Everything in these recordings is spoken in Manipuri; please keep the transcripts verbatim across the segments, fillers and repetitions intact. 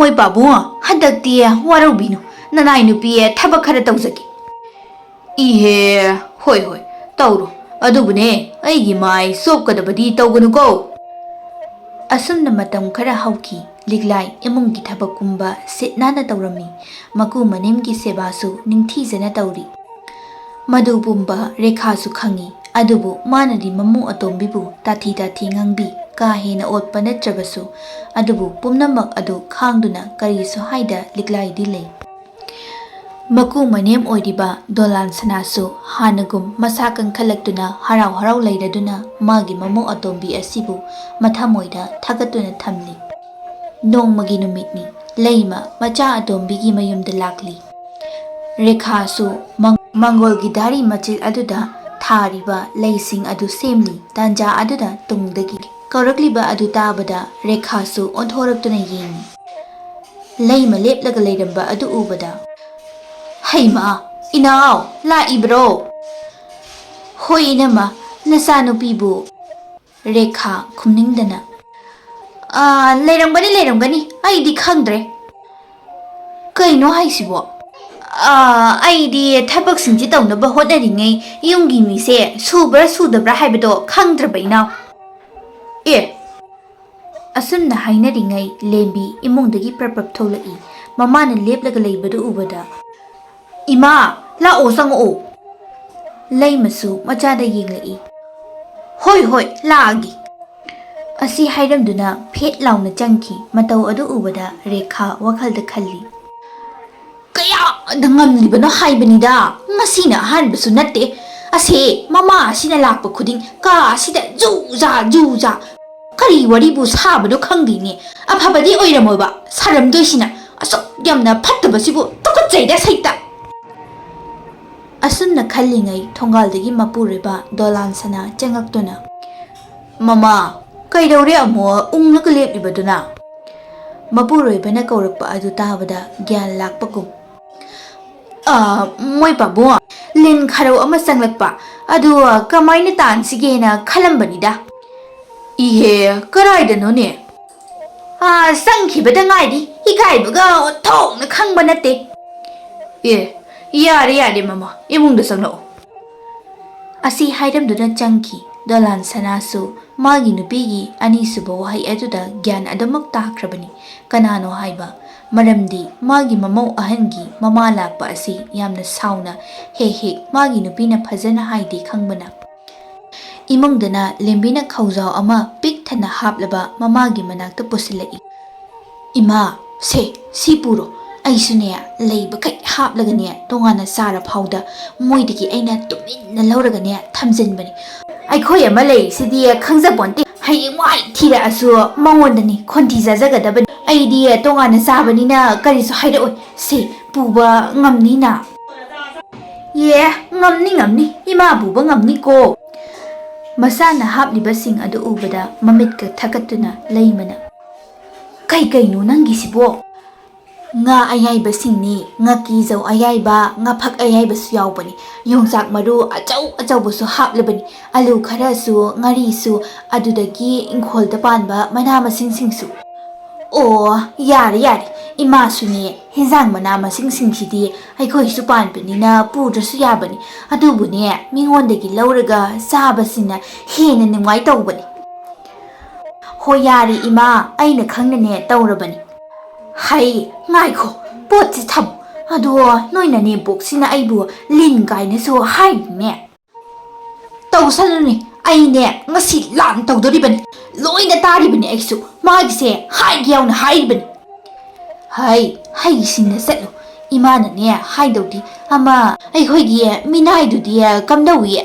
ꯍꯣꯏ ꯄꯥꯕꯨꯡ, ꯍꯟꯗꯛꯇꯤ ꯋꯥꯔꯧꯕꯤꯅꯨ, ꯅꯅꯥꯏ ꯅꯨꯄꯤ ꯊꯕꯛ ꯈꯔ ꯇꯧꯖꯒꯦ꯫ ꯏꯍꯦ, ꯍꯣꯏ ꯍꯣꯏ, ꯇꯧꯔꯣ꯫ ꯑꯗꯨꯕꯨꯅꯦ, ꯑꯩꯒꯤ ꯃꯥꯏ ꯆꯣꯞꯀꯗꯕꯗꯤ ꯇꯧꯒꯅꯨꯀꯣ꯫ ꯑꯁꯨꯝꯅ ꯃꯇꯝ ꯈꯔ ꯍꯧꯈꯤ꯫ ꯂꯤꯛꯂꯥꯏ ꯏꯃꯨꯡꯒꯤ ꯊꯕꯛ ꯄꯨꯝꯕ ꯁꯤꯠ ꯅꯥꯟꯅ ꯇꯧꯔꯝꯃꯤ꯫ ꯃꯀꯨ ꯃꯅꯦꯝꯒꯤ ꯁꯦꯕꯥꯁꯨ ꯅꯤꯡꯊꯤꯖꯅ ꯇꯧꯔꯤ꯫ ꯃꯗꯨ ꯄꯨꯝꯕ ꯔꯦꯈꯥꯁꯨ ꯈꯪꯏ꯫ ꯑꯗꯨꯕꯨ ꯃꯥꯅꯗꯤ ꯃꯃꯧ ꯑꯇꯣꯝꯕꯤꯕꯨ ꯇꯥꯊꯤ ꯇꯥꯊꯤ ꯉꯥꯡꯕꯤ, ꯀꯥ ꯍꯦꯟꯅ ꯑꯣꯠꯄ ꯅꯠꯇ꯭ꯔꯕꯁꯨ꯫ ꯑꯗꯨꯕꯨ ꯄꯨꯝꯅꯃꯛ ꯑꯗꯨ ꯈꯥꯡꯗꯨꯅ ꯀꯔꯤꯁꯨ ꯍꯥꯏꯗ ꯂꯤꯛꯂꯥꯏꯗꯤ ꯂꯩ꯫ ꯃꯀꯨ ꯃꯅꯦꯝ ꯑꯣꯏꯔꯤꯕ ꯗꯣꯂꯥꯟ ꯁꯅꯥꯁꯨ ꯍꯥꯟꯅꯒꯨꯝ ꯃꯁꯥ ꯀꯟꯈꯠꯂꯛꯇꯨꯅ ꯍꯔꯥꯎ ꯍꯔꯥꯎ ꯂꯩꯔꯗꯨꯅ ꯃꯥꯒꯤ ꯃꯃꯧ ꯑꯇꯣꯝꯕꯤ ꯑꯁꯤꯕꯨ ꯃꯊꯃꯣꯏꯗ ꯊꯥꯒꯠꯇꯨꯅ ꯊꯝꯂꯤ꯫ ꯅꯣꯡꯃꯒꯤ ꯅꯨꯃꯤꯠꯅꯤ꯫ ꯂꯩꯃ ꯃꯆꯥ ꯑꯇꯣꯝꯕꯤꯒꯤ ꯃꯌꯨꯝꯗ ꯂꯥꯛꯂꯤ꯫ ꯔꯦꯈꯥꯁꯨ ꯃꯪ-, ꯃꯪꯒꯣꯜꯒꯤ ꯗꯥꯔꯤ ꯃꯆꯤꯜ ꯑꯗꯨꯗ ꯊꯥꯔꯤꯕ ꯂꯩꯁꯤꯡ ꯑꯗꯨ ꯁꯦꯝꯂꯤ꯫ ꯇꯥꯟꯖꯥ ꯑꯗꯨꯗ ꯇꯨꯡꯗꯒꯤ ꯀꯧꯔꯛꯂꯤꯕ ꯑꯗꯨ ꯇꯥꯕꯗ ꯔꯦꯈꯥꯁꯨ ꯑꯣꯟꯊꯣꯔꯛꯇꯨꯅ ꯌꯦꯡꯉꯤ꯫ ꯂꯩꯃ ꯂꯦꯞꯂꯒ ꯂꯩꯔꯝꯕ ꯑꯗꯨ ꯎꯕꯗ, "ꯍꯩꯃꯥ, ꯏꯅꯥꯎ, ꯂꯥꯛꯏꯕ꯭ꯔꯣ?" "ꯍꯣꯏ ꯏꯅꯝꯃ, ꯅꯆꯥꯅꯨꯄꯤꯕꯨ?" ꯔꯦꯈꯥ ꯈꯨꯝꯅꯤꯡꯗꯅ, "ꯑꯥ, ꯂꯩꯔꯝꯒꯅꯤ, ꯂꯩꯔꯝꯒꯅꯤ, ꯑꯩꯗꯤ ꯈꯪꯗ꯭ꯔꯦ꯫ ꯀꯩꯅꯣ ꯍꯥꯏꯁꯤꯕꯣ? ꯑꯥ, ꯑꯩꯗꯤ ꯊꯕꯛꯁꯤꯡꯁꯤ ꯇꯧꯅꯕ ꯍꯣꯠꯅꯔꯤꯉꯩ ꯌꯨꯝꯒꯤ ꯃꯤꯁꯦ ꯁꯨꯕ꯭ꯔꯥ ꯁꯨꯗꯕ꯭ꯔꯥ ꯍꯥꯏꯕꯗꯣ ꯈꯪꯗ꯭ꯔꯕ ꯏꯅꯥꯎ꯫" ꯑꯦ, ꯑꯁꯨꯝꯅ ꯍꯥꯏꯅꯔꯤꯉꯩ ꯂꯦꯝꯕꯤ ꯏꯃꯨꯡꯗꯒꯤ ꯄ꯭ꯔꯞ ꯄ꯭ꯔꯞ ꯊꯣꯛꯂꯛꯏ꯫ ꯃꯃꯥꯅ ꯂꯦꯞꯂꯒ ꯂꯩꯕꯗꯨ ꯎꯕꯗ, "ꯏꯃꯥ, ꯂꯥꯛꯑꯣ, ꯆꯪꯉꯛꯑꯣ꯫" ꯂꯩꯃꯁꯨ ꯃꯆꯥꯗ ꯌꯦꯡꯂꯛꯏ꯫ "ꯍꯣꯏ, ꯍꯣꯏ, ꯂꯥꯛꯑꯒꯦ꯫" ꯑꯁꯤ ꯍꯥꯏꯔꯝꯗꯨꯅ ꯐꯦꯠ ꯂꯥꯎꯅ ꯆꯪꯈꯤ꯫ ꯃꯇꯧ ꯑꯗꯨ ꯎꯕꯗ ꯔꯦꯈꯥ ꯋꯥꯈꯜꯗ ꯈꯜꯂꯤ, "ꯀꯌꯥꯗ ꯉꯝꯂꯤꯕꯅꯣ ꯍꯥꯏꯕꯅꯤꯗ, ꯉꯁꯤꯅ ꯑꯍꯥꯟꯕꯁꯨ ꯅꯠꯇꯦ꯫ ꯑꯁꯦ, ꯃꯃꯥ ꯑꯁꯤꯅ ꯂꯥꯛꯄ ꯈꯨꯗꯤꯡ ꯀꯥ ꯑꯁꯤꯗ ꯖꯨ ꯖꯥ, ꯖꯨ ꯖꯥ꯫ ꯀꯔꯤ ꯋꯥꯔꯤꯕꯨ ꯁꯥꯕꯅꯣ ꯈꯪꯗꯦꯅꯦ꯫ ꯑꯐꯕꯗꯤ ꯑꯣꯏꯔꯝꯃꯣꯏꯕ, ꯁꯥꯔꯝꯗꯣꯏꯁꯤꯅ꯫ ꯑꯁꯨꯛ ꯌꯥꯝꯅ ꯐꯠꯇꯕꯁꯤꯕꯨ, ꯇꯨꯀꯠꯆꯩꯗ ꯁꯩꯇ!" ꯑꯁꯨꯝꯅ ꯈꯜꯂꯤꯉꯩ ꯊꯣꯡꯒꯥꯜꯗꯒꯤ ꯃꯄꯨꯔꯣꯏꯕ ꯗꯣꯂꯥꯟ ꯁꯅꯥ ꯆꯪꯉꯛꯇꯨꯅ, "ꯃꯃꯥ, ꯀꯩꯗꯧꯔꯦ ꯑꯃꯨꯛ ꯎꯪꯂꯒ ꯂꯦꯞꯂꯤꯕꯗꯨꯅ?" ꯃꯄꯨꯔꯣꯏꯕꯅ ꯀꯧꯔꯛꯄ ꯑꯗꯨ ꯇꯥꯕꯗ ꯒ꯭ꯌꯥꯟ ꯂꯥꯛꯄꯒꯨꯝ, "ꯑꯥ, ꯃꯣꯏ ꯄꯥꯕꯨꯡ, ꯂꯤꯟ ꯈꯔꯧ ꯑꯃ ꯆꯪꯂꯛꯄ, ꯑꯗꯨ ꯀꯃꯥꯏꯅ ꯇꯥꯟꯁꯤꯒꯦꯅ ꯈꯜꯂꯝꯕꯅꯤꯗ꯫" "ꯏꯍꯦ, ꯀꯔꯥꯏꯗꯅꯣꯅꯦ?" ꯑꯥ, ꯆꯪꯈꯤꯕꯗ ꯉꯥꯏꯔꯤ, ꯏꯀꯥꯏꯕꯒ ꯑꯣꯟꯊꯣꯛꯅ ꯈꯪꯕ ꯅꯠꯇꯦ꯫ ꯑꯦ, ꯌꯥꯔꯦ ꯌꯥꯔꯦ ꯃꯃꯥ, ꯏꯃꯨꯡꯗ ꯆꯪꯂꯛꯑꯣ꯫ ꯑꯁꯤ ꯍꯥꯏꯔꯝꯗꯨꯅ ꯆꯪꯈꯤ꯫ ꯗꯣꯂꯥꯟ ꯁꯅꯥꯁꯨ ꯃꯥꯒꯤ ꯅꯨꯄꯤꯒꯤ ꯑꯅꯤꯁꯨꯕ ꯋꯥꯍꯩ ꯑꯗꯨꯗ ꯒ꯭ꯌꯥꯟ ꯑꯗꯨꯃꯛ ꯇꯥꯈ꯭ꯔꯕꯅꯤ꯫ ꯀꯅꯥꯅꯣ ꯍꯥꯏꯕ? ꯃꯔꯝꯗꯤ ꯃꯥꯒꯤ ꯃꯃꯧ ꯑꯍꯟꯒꯤ ꯃꯃꯥ ꯂꯥꯛꯄ ꯑꯁꯤ ꯌꯥꯝꯅ ꯁꯥꯎꯅ ꯍꯦꯛ ꯍꯦꯛ ꯃꯥꯒꯤ ꯅꯨꯄꯤꯅ ꯐꯖꯅ ꯍꯥꯏꯗꯦ ꯈꯪꯕꯅ, ꯏꯃꯨꯡꯗꯅ ꯂꯦꯝꯕꯤꯅ ꯈꯧꯖꯥꯎ ꯑꯃ ꯄꯤꯛ ꯊꯟꯅ ꯍꯥꯞꯂꯕ ꯃꯃꯥꯒꯤ ꯃꯅꯥꯛꯇ ꯄꯨꯁꯤꯜꯂꯛꯏ꯫ "ꯏꯃꯥ, ꯁꯦ, ꯁꯤ ꯄꯨꯔꯣ꯫ ꯑꯩꯁꯨꯅꯦ, ꯂꯩꯕꯈꯩ ꯍꯥꯞꯂꯒꯅꯦ, ꯇꯣꯉꯥꯟꯅ ꯆꯥꯔ ꯐꯥꯎꯗ ꯃꯣꯏꯗꯒꯤ ꯑꯩꯅ ꯇꯨꯃꯤꯟꯅ ꯂꯧꯔꯒꯅꯦ ꯊꯝꯖꯤꯟꯕꯅꯤ꯫ ꯑꯩꯈꯣꯏ ꯑꯃ ꯂꯩꯔꯤꯁꯤꯗꯤ ꯈꯪꯖꯄꯣꯟꯇꯦ꯫ ꯍꯌꯦꯡꯋꯥꯏ ꯊꯤꯔꯛꯑꯁꯨ ꯃꯉꯣꯟꯗꯅꯤ ꯈꯣꯟꯊꯤ ꯆꯥꯖꯒꯗꯕꯅꯤ꯫ ꯑꯩꯗꯤ ꯇꯣꯉꯥꯟꯅ ꯆꯥꯕꯅꯤꯅ ꯀꯔꯤꯁꯨ ꯍꯥꯏꯔꯛꯑꯣꯏ꯫ ꯁꯦ, ꯄꯨꯕ ꯉꯝꯅꯤꯅ?" "ꯑꯦ, ꯉꯝꯅꯤ, ꯉꯝꯅꯤ꯫ ꯏꯃꯥ ꯄꯨꯕ ꯉꯝꯅꯤꯀꯣ꯫" ꯃꯆꯥꯅ ꯍꯥꯞꯂꯤꯕꯁꯤꯡ ꯑꯗꯨ ꯎꯕꯗ ꯃꯃꯤꯠꯀ ꯊꯛꯀꯠꯇꯨꯅ ꯂꯩꯃꯅ, "ꯀꯩ ꯀꯩꯅꯣ ꯅꯪꯒꯤꯁꯤꯕꯣ?" "ꯉꯥ ꯑꯌꯥꯏꯕꯁꯤꯡꯅꯤ, ꯉꯥꯀꯤꯖꯧ ꯑꯌꯥꯏꯕ, ꯉꯥꯐꯛ ꯑꯌꯥꯏꯕꯁꯨ ꯌꯥꯎꯕꯅꯤ꯫ ꯌꯣꯡꯆꯥꯛ ꯃꯔꯨ ꯑꯆꯧ ꯑꯆꯧꯕꯁꯨ ꯍꯥꯞꯂꯕꯅꯤ꯫ ꯑꯂꯨ ꯈꯔꯁꯨ, ꯉꯥꯔꯤꯁꯨ, ꯑꯗꯨꯗꯒꯤ ꯏꯪꯈꯣꯜꯗ ꯄꯥꯟꯕ ꯃꯅꯥ ꯃꯁꯤꯡꯁꯤꯡꯁꯨ꯫" "ꯑꯣ, ꯌꯥꯔꯦ, ꯌꯥꯔꯦ꯫ ꯏꯃꯥꯁꯨꯅꯦ, ꯍꯦꯟꯖꯥꯡ ꯃꯅꯥ ꯃꯁꯤꯡꯁꯤꯡꯁꯤꯗꯤ ꯑꯩꯈꯣꯏꯁꯨ ꯄꯥꯟꯕꯅꯤꯅ ꯄꯨꯗ꯭ꯔꯁꯨ ꯌꯥꯕꯅꯤ꯫ ꯑꯗꯨꯕꯨꯅꯦ, ꯃꯤꯉꯣꯟꯗꯒꯤ ꯂꯧꯔꯒ ꯆꯥꯕꯁꯤꯅ ꯍꯦꯟꯅ ꯅꯨꯡꯉꯥꯏ ꯇꯧꯕꯅꯤ꯫" "ꯍꯣꯏ, ꯌꯥꯔꯦ ꯏꯃꯥ, ꯑꯩꯅ ꯈꯪꯅꯅꯦ ꯇꯧꯔꯕꯅꯤ꯫" "ꯍꯩ, ꯉꯥꯏꯈꯣ, ꯄꯣꯠꯁꯤ ꯊꯝꯃꯨ꯫ ꯑꯗꯣ ꯅꯣꯏ ꯅꯅꯦꯝꯄꯣꯛꯁꯤꯅ ꯑꯩꯕꯨ ꯂꯤꯟ ꯀꯥꯏꯅꯁꯨ ꯍꯥꯏꯔꯤꯅꯦ꯫" "ꯇꯧꯁꯅꯨꯅꯦ, ꯑꯩꯅꯦ ꯉꯁꯤ ꯂꯥꯟ ꯇꯧꯗꯣꯔꯤꯕꯅꯤ꯫ ꯂꯣꯏꯅ ꯇꯥꯔꯤꯕꯅꯤ ꯑꯩꯁꯨ꯫ ꯃꯥꯒꯤꯁꯦ ꯍꯥꯏꯒꯦ ꯌꯥꯎꯅ ꯍꯥꯏꯔꯤꯕꯅꯤ꯫" "ꯍꯩ, ꯍꯩꯁꯤꯡꯅ ꯆꯠꯂꯨ꯫ ꯏꯃꯥꯅꯅꯦ ꯍꯥꯏꯗꯧꯗꯤ ꯑꯃ, ꯑꯩꯈꯣꯏꯒꯤ ꯃꯤꯅꯥꯏꯗꯨꯗꯤ ꯀꯝꯗꯧꯏ?"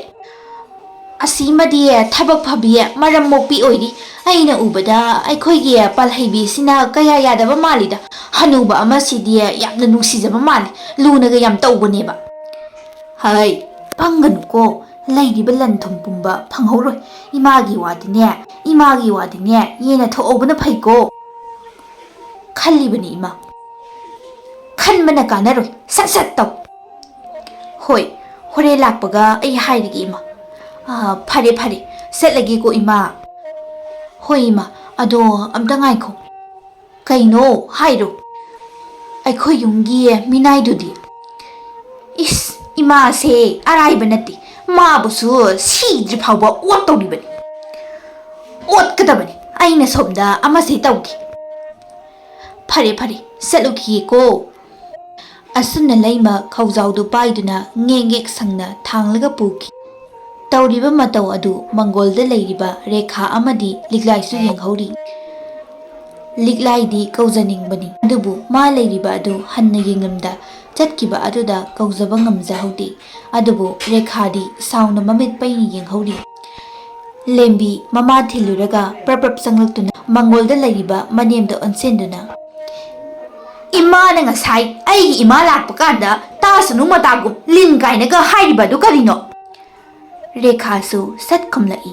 "ꯑꯁꯤꯃꯗꯤ ꯊꯕꯛ ꯐꯕꯤ, ꯃꯔꯝ ꯃꯣꯛꯄꯤ ꯑꯣꯏꯔꯤ꯫ ꯑꯩꯅ ꯎꯕꯗ ꯑꯩꯈꯣꯏꯒꯤ ꯄꯥꯜꯍꯩꯕꯤꯁꯤꯅ ꯀꯌꯥ ꯌꯥꯗꯕ ꯃꯥꯜꯂꯤꯗ꯫ ꯍꯅꯨꯕ ꯑꯃꯁꯤꯗꯤ ꯌꯥꯝꯅ ꯅꯨꯡꯁꯤꯖꯕ ꯃꯥꯜꯂꯤ, ꯂꯨꯅꯒ ꯌꯥꯝ ꯇꯧꯕꯅꯦꯕ꯫" "ꯍꯩ, ꯄꯪꯒꯅꯨꯀꯣ꯫ ꯂꯩꯔꯤꯕ ꯂꯟ ꯊꯨꯝ ꯄꯨꯝꯕ ꯐꯪꯍꯧꯔꯣꯏ꯫ ꯏꯃꯥꯒꯤ ꯋꯥꯗꯤꯅꯦ, ꯏꯃꯥꯒꯤ ꯋꯥꯗꯤꯅꯦ, ꯌꯦꯟꯅ ꯊꯣꯛꯍꯧꯕꯅ ꯐꯩꯀꯣ꯫" "ꯈꯜꯂꯤꯕꯅꯤ ꯏꯃꯥ꯫ ꯈꯟꯕꯅ ꯀꯥꯟꯅꯔꯣꯏ, ꯁꯠ ꯁꯠ ꯇꯧ꯫" "ꯍꯣꯏ, ꯍꯣꯔꯦꯟ ꯂꯥꯛꯄꯒ ꯑꯩ ꯍꯥꯏꯔꯒꯦ ꯏꯃꯥ꯫" "ꯑꯥ, ꯐꯔꯦ, ꯐꯔꯦ, ꯆꯠꯂꯒꯦꯀꯣ ꯏꯃꯥ꯫" "ꯍꯣꯏ ꯏꯃꯥ, ꯑꯗꯣ ꯑꯝꯇ ꯉꯥꯏꯈꯣ꯫ "ꯀꯩꯅꯣ ꯍꯥꯏꯔꯣ, ꯑꯩꯈꯣꯏ ꯌꯨꯝꯒꯤ ꯃꯤꯅꯥꯏꯗꯨꯗꯤ?" "ꯏꯁ, ꯏꯃꯥꯁꯦ ꯑꯔꯥꯏꯕ ꯅꯠꯇꯦ, ꯃꯥꯕꯨꯁꯨ ꯁꯤꯗ꯭ꯔꯤ ꯐꯥꯎꯕ ꯑꯣꯠꯇꯧꯔꯤꯕꯅꯤ, ꯑꯣꯠꯀꯗꯕꯅꯤ꯫ ꯑꯩꯅ ꯁꯣꯝꯗ ꯑꯃꯁꯦ ꯇꯧꯒꯦ꯫ ꯐꯔꯦ ꯐꯔꯦ, ꯆꯠꯂꯨꯈꯤꯒꯦꯀꯣ"꯫ ꯑꯁꯨꯝꯅ ꯂꯩꯃ ꯈꯧꯖꯥꯎꯗꯨ ꯄꯥꯏꯗꯨꯅ ꯉꯦꯛ ꯉꯦꯛ ꯁꯪꯅ ꯊꯥꯡꯂꯒ ꯄꯨꯈꯤ꯫ ꯇꯧꯔꯤꯕ ꯃꯇꯧ ꯑꯗꯨ ꯃꯪꯒꯣꯜꯗ ꯂꯩꯔꯤꯕ ꯔꯦꯈꯥ ꯑꯃꯗꯤ ꯂꯤꯛꯂꯥꯏꯁꯨ ꯌꯦꯡꯍꯧꯔꯤ꯫ ꯂꯤꯛꯂꯥꯏꯗꯤ ꯀꯧꯖꯅꯤꯡꯕꯅꯤ, ꯑꯗꯨꯕꯨ ꯃꯥ ꯂꯩꯔꯤꯕ ꯑꯗꯨ ꯍꯟꯅ ꯌꯦꯡꯂꯝꯗ ꯆꯠꯈꯤꯕ ꯑꯗꯨꯗ ꯀꯧꯖꯕ ꯉꯝꯖꯍꯧꯗꯦ꯫ ꯑꯗꯨꯕꯨ ꯔꯦꯈꯥꯗꯤ ꯁꯥꯎꯅ ꯃꯃꯤꯠ ꯄꯩꯅ ꯌꯦꯡꯍꯧꯔꯤ꯫ ꯂꯦꯝꯕꯤ ꯃꯃꯥ ꯊꯤꯜꯂꯨꯔꯒ ꯄ꯭ꯔꯞ ꯄ꯭ꯔꯞ ꯆꯪꯂꯛꯇꯨꯅ ꯃꯪꯒꯣꯜꯗ ꯂꯩꯔꯤꯕ ꯃꯅꯦꯝꯗ ꯑꯣꯟꯁꯤꯟꯗꯨꯅ, "ꯏꯃꯥꯅ ꯉꯁꯥꯏ ꯑꯩꯒꯤ ꯏꯃꯥ ꯂꯥꯛꯄ ꯀꯥꯟꯗ ꯇꯥꯁꯅꯨ ꯃꯇꯥꯒꯨꯝ ꯂꯤꯟ ꯀꯥꯏꯅꯒ ꯍꯥꯏꯔꯤꯕ ꯑꯗꯨ ꯀꯔꯤꯅꯣ?" ꯔꯦꯈꯥꯁꯨ ꯁꯠ ꯈꯨꯝꯂꯛꯏ,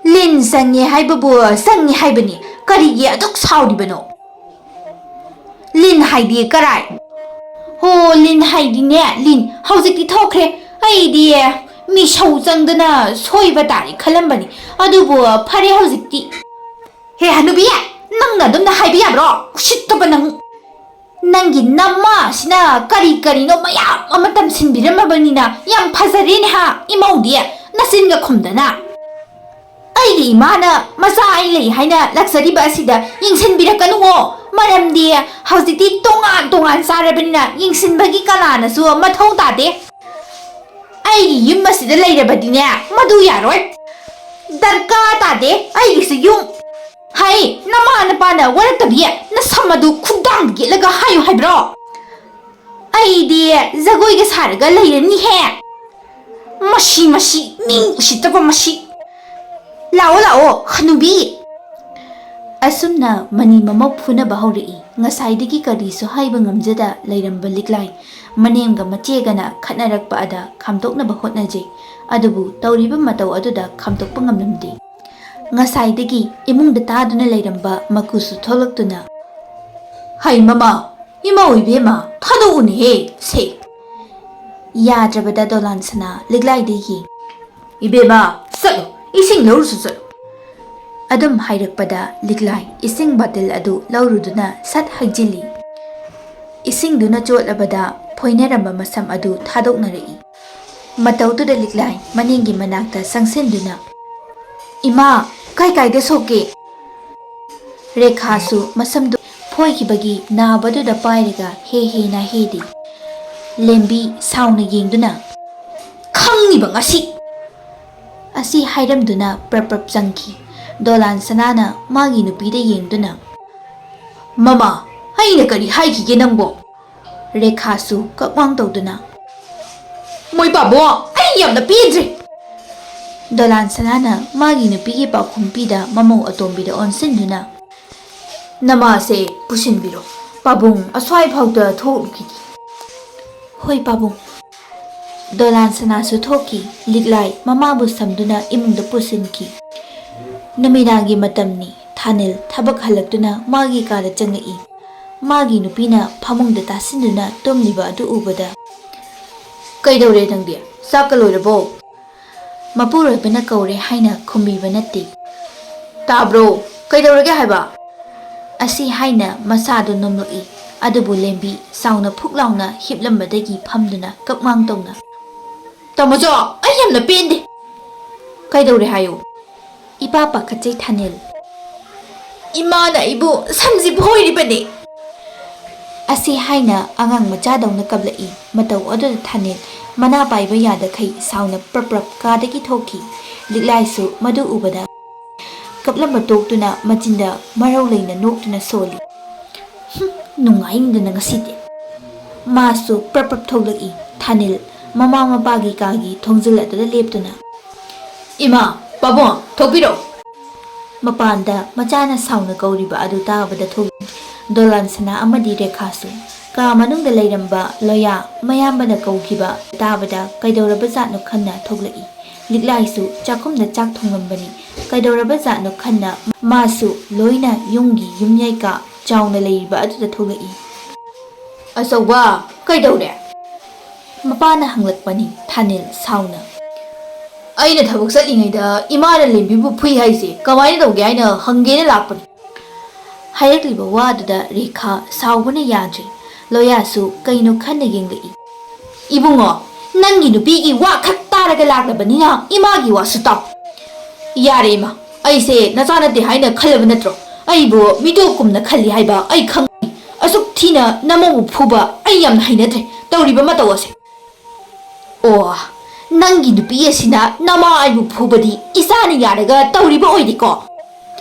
"ꯂꯤꯟ ꯆꯪꯉꯦ ꯍꯥꯏꯕꯕꯨ ꯆꯪꯉꯦ ꯍꯥꯏꯕꯅꯤ, ꯀꯔꯤꯒꯤ ꯑꯗꯨꯛ ꯁꯥꯎꯔꯤꯕꯅꯣ?" "ꯂꯤꯟ ꯍꯥꯏꯗꯤ ꯀꯔꯥꯏ?" "ꯍꯣ, ꯂꯤꯟ ꯍꯥꯏꯗꯤꯅꯦ, ꯂꯤꯟ ꯍꯧꯖꯤꯛꯇꯤ ꯊꯣꯛꯈ꯭ꯔꯦ꯫ ꯑꯩꯗꯤ ꯃꯤꯁꯧ ꯆꯪꯗꯅ ꯁꯣꯏꯕ ꯇꯥꯔꯦ ꯈꯜꯂꯝꯕꯅꯤ, ꯑꯗꯨꯕꯨ ꯐꯔꯦ ꯍꯧꯖꯤꯛꯇꯤ꯫" "ꯍꯦ ꯍꯅꯨꯕꯤ, ꯅꯪꯅ ꯑꯗꯨꯝꯅ ꯍꯥꯏꯕ ꯌꯥꯕ꯭ꯔꯣ? ꯎꯁꯤꯠꯇꯕ ꯅꯪ! ꯅꯪꯒꯤ ꯅꯃꯥꯁꯤꯅ ꯀꯔꯤ ꯀꯔꯤꯅꯣ ꯃꯌꯥꯝ ꯑꯃ ꯇꯝꯁꯤꯟꯕꯤꯔꯝꯃꯕꯅꯤꯅ ꯌꯥꯝ ꯐꯖꯔꯦꯅꯦ ꯍꯥ, ꯏꯃꯧꯗꯤ, ꯅꯆꯤꯟꯒ ꯈꯨꯝꯗꯅ꯫ ꯑꯩꯒꯤ ꯏꯃꯥꯅ ꯃꯆꯥ ꯑꯩ ꯂꯩ ꯍꯥꯏꯅ ꯂꯥꯛꯆꯔꯤꯕ ꯑꯁꯤꯗ ꯌꯦꯡꯁꯤꯟꯕꯤꯔꯛꯀꯅꯨꯉꯣ, ꯃꯔꯝꯗꯤ ꯍꯧꯖꯤꯛꯇꯤ ꯇꯣꯉꯥꯟ ꯇꯣꯉꯥꯟ ꯆꯥꯔꯕꯅꯤꯅ ꯌꯦꯡꯁꯤꯟꯕꯒꯤ ꯀꯅꯥꯅꯁꯨ ꯃꯊꯧ ꯇꯥꯗꯦ꯫ ꯑꯩꯒꯤ ꯌꯨꯝ ꯑꯁꯤꯗ ꯂꯩꯔꯕꯗꯤꯅꯦ, ꯃꯗꯨ ꯌꯥꯔꯣꯏ꯫ ꯗꯔꯀꯥꯔ ꯇꯥꯗꯦ ꯑꯩꯒꯤꯁꯨ ꯌꯨꯝ꯫ ꯍꯩ, ꯅꯃꯥ ꯅꯄꯥꯅ ꯋꯥꯔꯛꯇꯕꯤ ꯅꯁꯝ ꯑꯗꯨ ꯈꯨꯗꯥꯡꯗ ꯌꯦꯠꯂꯒ ꯍꯥꯏꯌꯨ ꯍꯥꯏꯕ꯭ꯔꯣ? ꯑꯩꯗꯤ ꯖꯒꯣꯏꯒ ꯁꯥꯔꯒ ꯂꯩꯔꯅꯤꯍꯦ꯫ ꯃꯁꯤ, ꯃꯁꯤ, ꯃꯤ ꯎꯁꯤꯠꯇꯕ ꯃꯁꯤ꯫ ꯂꯥꯛꯑꯣ, ꯂꯥꯛꯑꯣ, ꯍꯅꯨꯕꯤ꯫ ꯑꯁꯨꯝꯅ ꯃꯅꯤ ꯃꯃꯧ ꯐꯨꯅꯕ ꯍꯧꯔꯛꯏ꯫ ꯉꯁꯥꯏꯗꯒꯤ ꯀꯔꯤꯁꯨ ꯍꯥꯏꯕ ꯉꯝꯖꯗ ꯂꯩꯔꯝꯕ ꯂꯤꯛꯂꯥꯏ ꯃꯅꯦꯝꯒ ꯃꯆꯦꯒꯅ ꯈꯠꯅꯔꯛꯄ ꯑꯗ ꯈꯥꯝꯗꯣꯛꯅꯕ ꯍꯣꯠꯅꯖꯩ꯫ ꯑꯗꯨꯕꯨ ꯇꯧꯔꯤꯕ ꯃꯇꯧ ꯑꯗꯨꯗ ꯈꯥꯝꯗꯣꯛꯄ ꯉꯝꯂꯝꯗꯦ꯫ ꯉꯁꯥꯏꯗꯒꯤ ꯏꯃꯨꯡꯗ ꯇꯥꯗꯨꯅ ꯂꯩꯔꯝꯕ ꯃꯀꯨꯁꯨ ꯊꯣꯛꯂꯛꯇꯨꯅ, "ꯍꯩ ꯃꯃꯥ, ꯏꯃꯧ ꯏꯕꯦꯝꯃ, ꯊꯥꯗꯣꯛꯎꯅꯦꯍꯦ, ꯁꯦ!" ꯌꯥꯗ꯭ꯔꯕꯗ ꯗꯣꯂꯥꯟ ꯁꯅꯥ ꯂꯤꯛꯂꯥꯏꯗꯒꯤ, "ꯏꯕꯦꯝꯃ, ꯆꯠꯂꯣ, ꯏꯁꯤꯡ ꯂꯧꯔꯨꯁꯨ ꯆꯠꯂꯣ꯫ ꯑꯗꯨꯝ ꯍꯥꯏꯔꯛꯄꯗ ꯂꯤꯛꯂꯥꯏ ꯏꯁꯤꯡ ꯕꯥꯇꯤꯜ ꯑꯗꯨ ꯂꯧꯔꯨꯗꯨꯅ ꯁꯠ ꯍꯩꯖꯤꯜꯂꯤ꯫ ꯏꯁꯤꯡꯗꯨꯅ ꯆꯣꯠꯂꯕꯗ ꯐꯣꯏꯅꯔꯝꯕ ꯃꯁꯝ ꯑꯗꯨ ꯊꯥꯗꯣꯛꯅꯔꯛꯏ꯫ ꯃꯇꯧꯗꯨꯗ ꯂꯤꯛꯂꯥꯏ ꯃꯅꯤꯡꯒꯤ ꯃꯅꯥꯛꯇ ꯆꯪꯁꯤꯟꯗꯨꯅ, "ꯏꯃꯥ, ꯀꯥꯏ ꯀꯥꯏꯗ ꯁꯣꯛꯀꯦ?" ꯔꯦꯈꯥꯁꯨ ꯃꯁꯝꯗꯨ ꯐꯣꯏꯈꯤꯕꯒꯤ ꯅꯥꯕꯗꯨꯗ ꯄꯥꯏꯔꯒ ꯍꯦ ꯍꯦ ꯅꯥꯍꯦꯗꯤ꯫ ꯂꯦꯝꯕꯤ ꯁꯥꯎꯅ ꯌꯦꯡꯗꯨꯅ, "ꯈꯪꯉꯤꯕ ꯉꯁꯤ!" ꯑꯁꯤ ꯍꯥꯏꯔꯝꯗꯨꯅ ꯄ꯭ꯔꯞ ꯄ꯭ꯔꯞ ꯆꯪꯈꯤ꯫ ꯗꯣꯂꯥꯟ ꯁꯅꯥꯅ ꯃꯥꯒꯤ ꯅꯨꯄꯤꯗ ꯌꯦꯡꯗꯨꯅ, "ꯃꯃꯥ, ꯑꯩꯅ ꯀꯔꯤ ꯍꯥꯏꯈꯤꯒꯦ ꯅꯪꯕꯣ?" ꯔꯦꯈꯥꯁꯨ ꯀꯛꯋꯥꯡ ꯇꯧꯗꯨꯅ, "ꯃꯣꯏ ꯄꯥꯕꯣ, ꯑꯩ ꯌꯥꯝꯅ ꯄꯦꯟꯗ꯭ꯔꯦ!" ꯗꯣꯂꯥꯟ ꯁꯅꯥꯅ ꯃꯥꯒꯤ ꯅꯨꯄꯤꯒꯤ ꯄꯥꯎꯈꯨꯝ ꯄꯤꯗ ꯃꯃꯧ ꯑꯇꯣꯝꯕꯤꯗ ꯑꯣꯟꯁꯤꯟꯗꯨꯅ, "ꯅꯃꯥꯁꯦ ꯄꯨꯁꯤꯟꯕꯤꯔꯣ, ꯄꯥꯕꯨꯡ ꯑꯁ꯭ꯋꯥꯏ ꯐꯥꯎꯗ ꯊꯣꯛꯂꯨꯈꯤꯒꯦ꯫" "ꯍꯣꯏ ꯄꯥꯕꯨꯡ꯫" ꯗꯣꯂꯥꯟ ꯁꯅꯥꯁꯨ ꯊꯣꯛꯈꯤ꯫ ꯂꯤꯛꯂꯥꯏ ꯃꯃꯥꯕꯨ ꯁꯝꯗꯨꯅ ꯏꯃꯨꯡꯗ ꯄꯨꯁꯤꯟꯈꯤ꯫ ꯅꯨꯃꯤꯗꯥꯡꯒꯤ ꯃꯇꯝꯅꯤ꯫ ꯊꯥꯅꯤꯜ ꯊꯕꯛ ꯍꯜꯂꯛꯇꯨꯅ ꯃꯥꯒꯤ ꯀꯥꯗ ꯆꯪꯂꯛꯏ꯫ ꯃꯥꯒꯤ ꯅꯨꯄꯤꯅ ꯐꯃꯨꯡꯗ ꯇꯥꯁꯤꯟꯗꯨꯅ ꯇꯨꯝꯂꯤꯕ ꯑꯗꯨ ꯎꯕꯗ, "ꯀꯩꯗꯧꯔꯦ ꯅꯪꯗꯤ? ꯆꯥꯛꯀ ꯂꯣꯏꯔꯕꯣ?" ꯃꯄꯨꯔꯣꯏꯕꯅ ꯀꯧꯔꯦ ꯍꯥꯏꯅ ꯈꯨꯝꯕꯤꯕ ꯅꯠꯇꯦ꯫ "ꯇꯥꯕ꯭ꯔꯣ? ꯀꯩꯗꯧꯔꯒꯦ ꯍꯥꯏꯕ?" ꯑꯁꯤ ꯍꯥꯏꯅ ꯃꯁꯥꯗꯨ ꯅꯣꯝꯂꯛꯏ꯫ ꯑꯗꯨꯕꯨ ꯂꯦꯝꯕꯤ ꯁꯥꯎꯅ ꯐꯨꯛ ꯂꯥꯎꯅ ꯍꯤꯞꯂꯝꯕꯗꯒꯤ ꯐꯝꯗꯨꯅ ꯀꯛꯃꯥꯡ ꯇꯧꯅ, "ꯇꯥꯃꯣꯆꯧ, ꯑꯩ ꯌꯥꯝꯅ ꯄꯦꯟꯗꯦ!" "ꯀꯩꯗꯧꯔꯦ ꯍꯥꯏꯌꯨ?" ꯏꯄꯥ ꯄꯥꯈꯠꯆꯩ ꯊꯥꯅꯤꯜ꯫ "ꯏꯃꯥꯅ ꯑꯩꯕꯨ ꯁꯝꯖꯤ ꯐꯣꯏꯔꯤꯕꯅꯤ!" ꯑꯁꯤ ꯍꯥꯏꯅ ꯑꯉꯥꯡ ꯃꯆꯥꯗꯧꯅ ꯀꯞꯂꯛꯏ꯫ ꯃꯇꯧ ꯑꯗꯨꯗ ꯊꯥꯅꯤꯜ ꯃꯅꯥ ꯄꯥꯏꯕ ꯌꯥꯗꯈꯩ ꯁꯥꯎꯅ ꯄ꯭ꯔꯞ ꯄ꯭ꯔꯞ ꯀꯥꯗꯒꯤ ꯊꯣꯛꯈꯤ꯫ ꯂꯤꯛꯂꯥꯏꯁꯨ ꯃꯗꯨ ꯎꯕꯗ ꯀꯞꯂꯝꯕ ꯇꯣꯛꯇꯨꯅ ꯃꯆꯤꯟꯗ ꯃꯔꯧ ꯂꯩꯅ ꯅꯣꯛꯇꯨꯅ ꯁꯣꯜꯂꯤ꯫ "ꯍꯨꯝ, ꯅꯨꯡꯉꯥꯏꯅꯤꯗꯅ ꯉꯁꯤꯗꯤ!" ꯃꯥꯁꯨ ꯄ꯭ꯔꯞ ꯄ꯭ꯔꯞ ꯊꯣꯛꯂꯛꯏ꯫ ꯊꯥꯅꯤꯜ ꯃꯃꯥ ꯃꯄꯥꯒꯤ ꯀꯥꯒꯤ ꯊꯣꯡꯖꯤꯜ ꯑꯗꯨꯗ ꯂꯦꯞꯇꯨꯅ, "ꯏꯃꯥ, ꯄꯥꯕꯨꯡ, ꯊꯣꯛꯄꯤꯔꯣ!" ꯃꯄꯥꯟꯗ ꯃꯆꯥꯅ ꯁꯥꯎꯅ ꯀꯧꯔꯤꯕ ꯑꯗꯨ ꯇꯥꯕꯗ ꯊꯣꯛꯂꯛꯏ꯫ ꯗꯣꯂꯥꯟ ꯁꯅꯥ ꯑꯃꯗꯤ ꯔꯦꯈꯥꯁꯨ꯫ ꯀꯥ ꯃꯅꯨꯡꯗ ꯂꯩꯔꯝꯕ ꯂꯣꯌꯥ ꯃꯌꯥꯝꯕꯅ ꯀꯧꯈꯤꯕ ꯇꯥꯕꯗ ꯀꯩꯗꯧꯔꯕ ꯖꯥꯠꯅꯣ ꯈꯟꯅ ꯊꯣꯛꯂꯛꯏ꯫ ꯂꯤꯛꯂꯥꯏꯁꯨ ꯆꯥꯛꯈꯨꯝꯗ ꯆꯥꯛ ꯊꯣꯡꯂꯝꯕꯅꯤ꯫ ꯀꯩꯗꯧꯔꯕ ꯖꯥꯠꯅꯣ ꯈꯟꯅ ꯃꯥꯁꯨ ꯂꯣꯏꯅ ꯌꯨꯝꯒꯤ ꯌꯨꯝꯌꯥꯏ ꯀꯥ ꯆꯥꯎꯅ ꯂꯩꯔꯤꯕ ꯑꯗꯨꯗ ꯊꯣꯛꯂꯛꯏ꯫ "ꯑꯆꯧꯕ, ꯀꯩꯗꯧꯔꯦ?" ꯃꯄꯥꯅ ꯍꯪꯂꯛꯄꯅꯤ ꯊꯥꯅꯤꯜ ꯁꯥꯎꯅ꯫ ꯑꯩꯅ ꯊꯕꯛ ꯆꯠꯂꯤꯉꯩꯗ ꯏꯃꯥꯅ ꯂꯦꯝꯕꯤꯕꯨ ꯐꯨꯏ ꯍꯥꯏꯁꯦ ꯀꯃꯥꯏꯅ ꯇꯧꯒꯦ ꯍꯥꯏꯅ ꯍꯪꯒꯦꯅ ꯂꯥꯛꯄꯅꯤ꯫ ꯍꯥꯏꯔꯛꯂꯤꯕ ꯋꯥꯗꯨꯗ ꯔꯦꯈꯥ ꯁꯥꯎꯕꯅ ꯌꯥꯗ꯭ꯔꯦ꯫ ꯂꯣꯌꯥꯁꯨ ꯀꯩꯅꯣ ꯈꯟꯅ ꯌꯦꯡꯂꯛꯏ꯫ "ꯏꯕꯨꯡꯉꯣ, ꯅꯪꯒꯤ ꯅꯨꯄꯤꯒꯤ ꯋꯥ ꯈꯛ ꯇꯥꯔꯒ ꯂꯥꯛꯂꯕꯅꯤꯅ ꯏꯃꯥꯒꯤ ꯋꯥꯁꯨ ꯇꯥꯎ꯫ ꯌꯥꯔꯦ ꯏꯃꯥ, ꯑꯩꯁꯦ ꯅꯆꯥ ꯅꯠꯇꯦ ꯍꯥꯏꯅ ꯈꯜꯂꯕ ꯅꯠꯇ꯭ꯔꯣ? ꯑꯩꯕꯨ ꯃꯤꯇꯣꯞꯀꯨꯝꯅ ꯈꯜꯂꯤ ꯍꯥꯏꯕ ꯑꯩ ꯈꯪꯏ꯫ ꯑꯁꯨꯛ ꯊꯤꯅ ꯅꯃꯧꯕꯨ ꯐꯨꯕ ꯑꯩ ꯌꯥꯝꯅ ꯍꯩꯅꯗ꯭ꯔꯦ, ꯇꯧꯔꯤꯕ ꯃꯇꯧ ꯑꯁꯦ꯫ ꯑꯣ, ꯅꯪꯒꯤ ꯅꯨꯄꯤ ꯑꯁꯤꯅ ꯅꯃꯥ ꯑꯩꯕꯨ ꯐꯨꯕꯗꯤ ꯏꯆꯥꯅ ꯌꯥꯔꯒ ꯇꯧꯔꯤꯕ ꯑꯣꯏꯔꯦꯀꯣ?"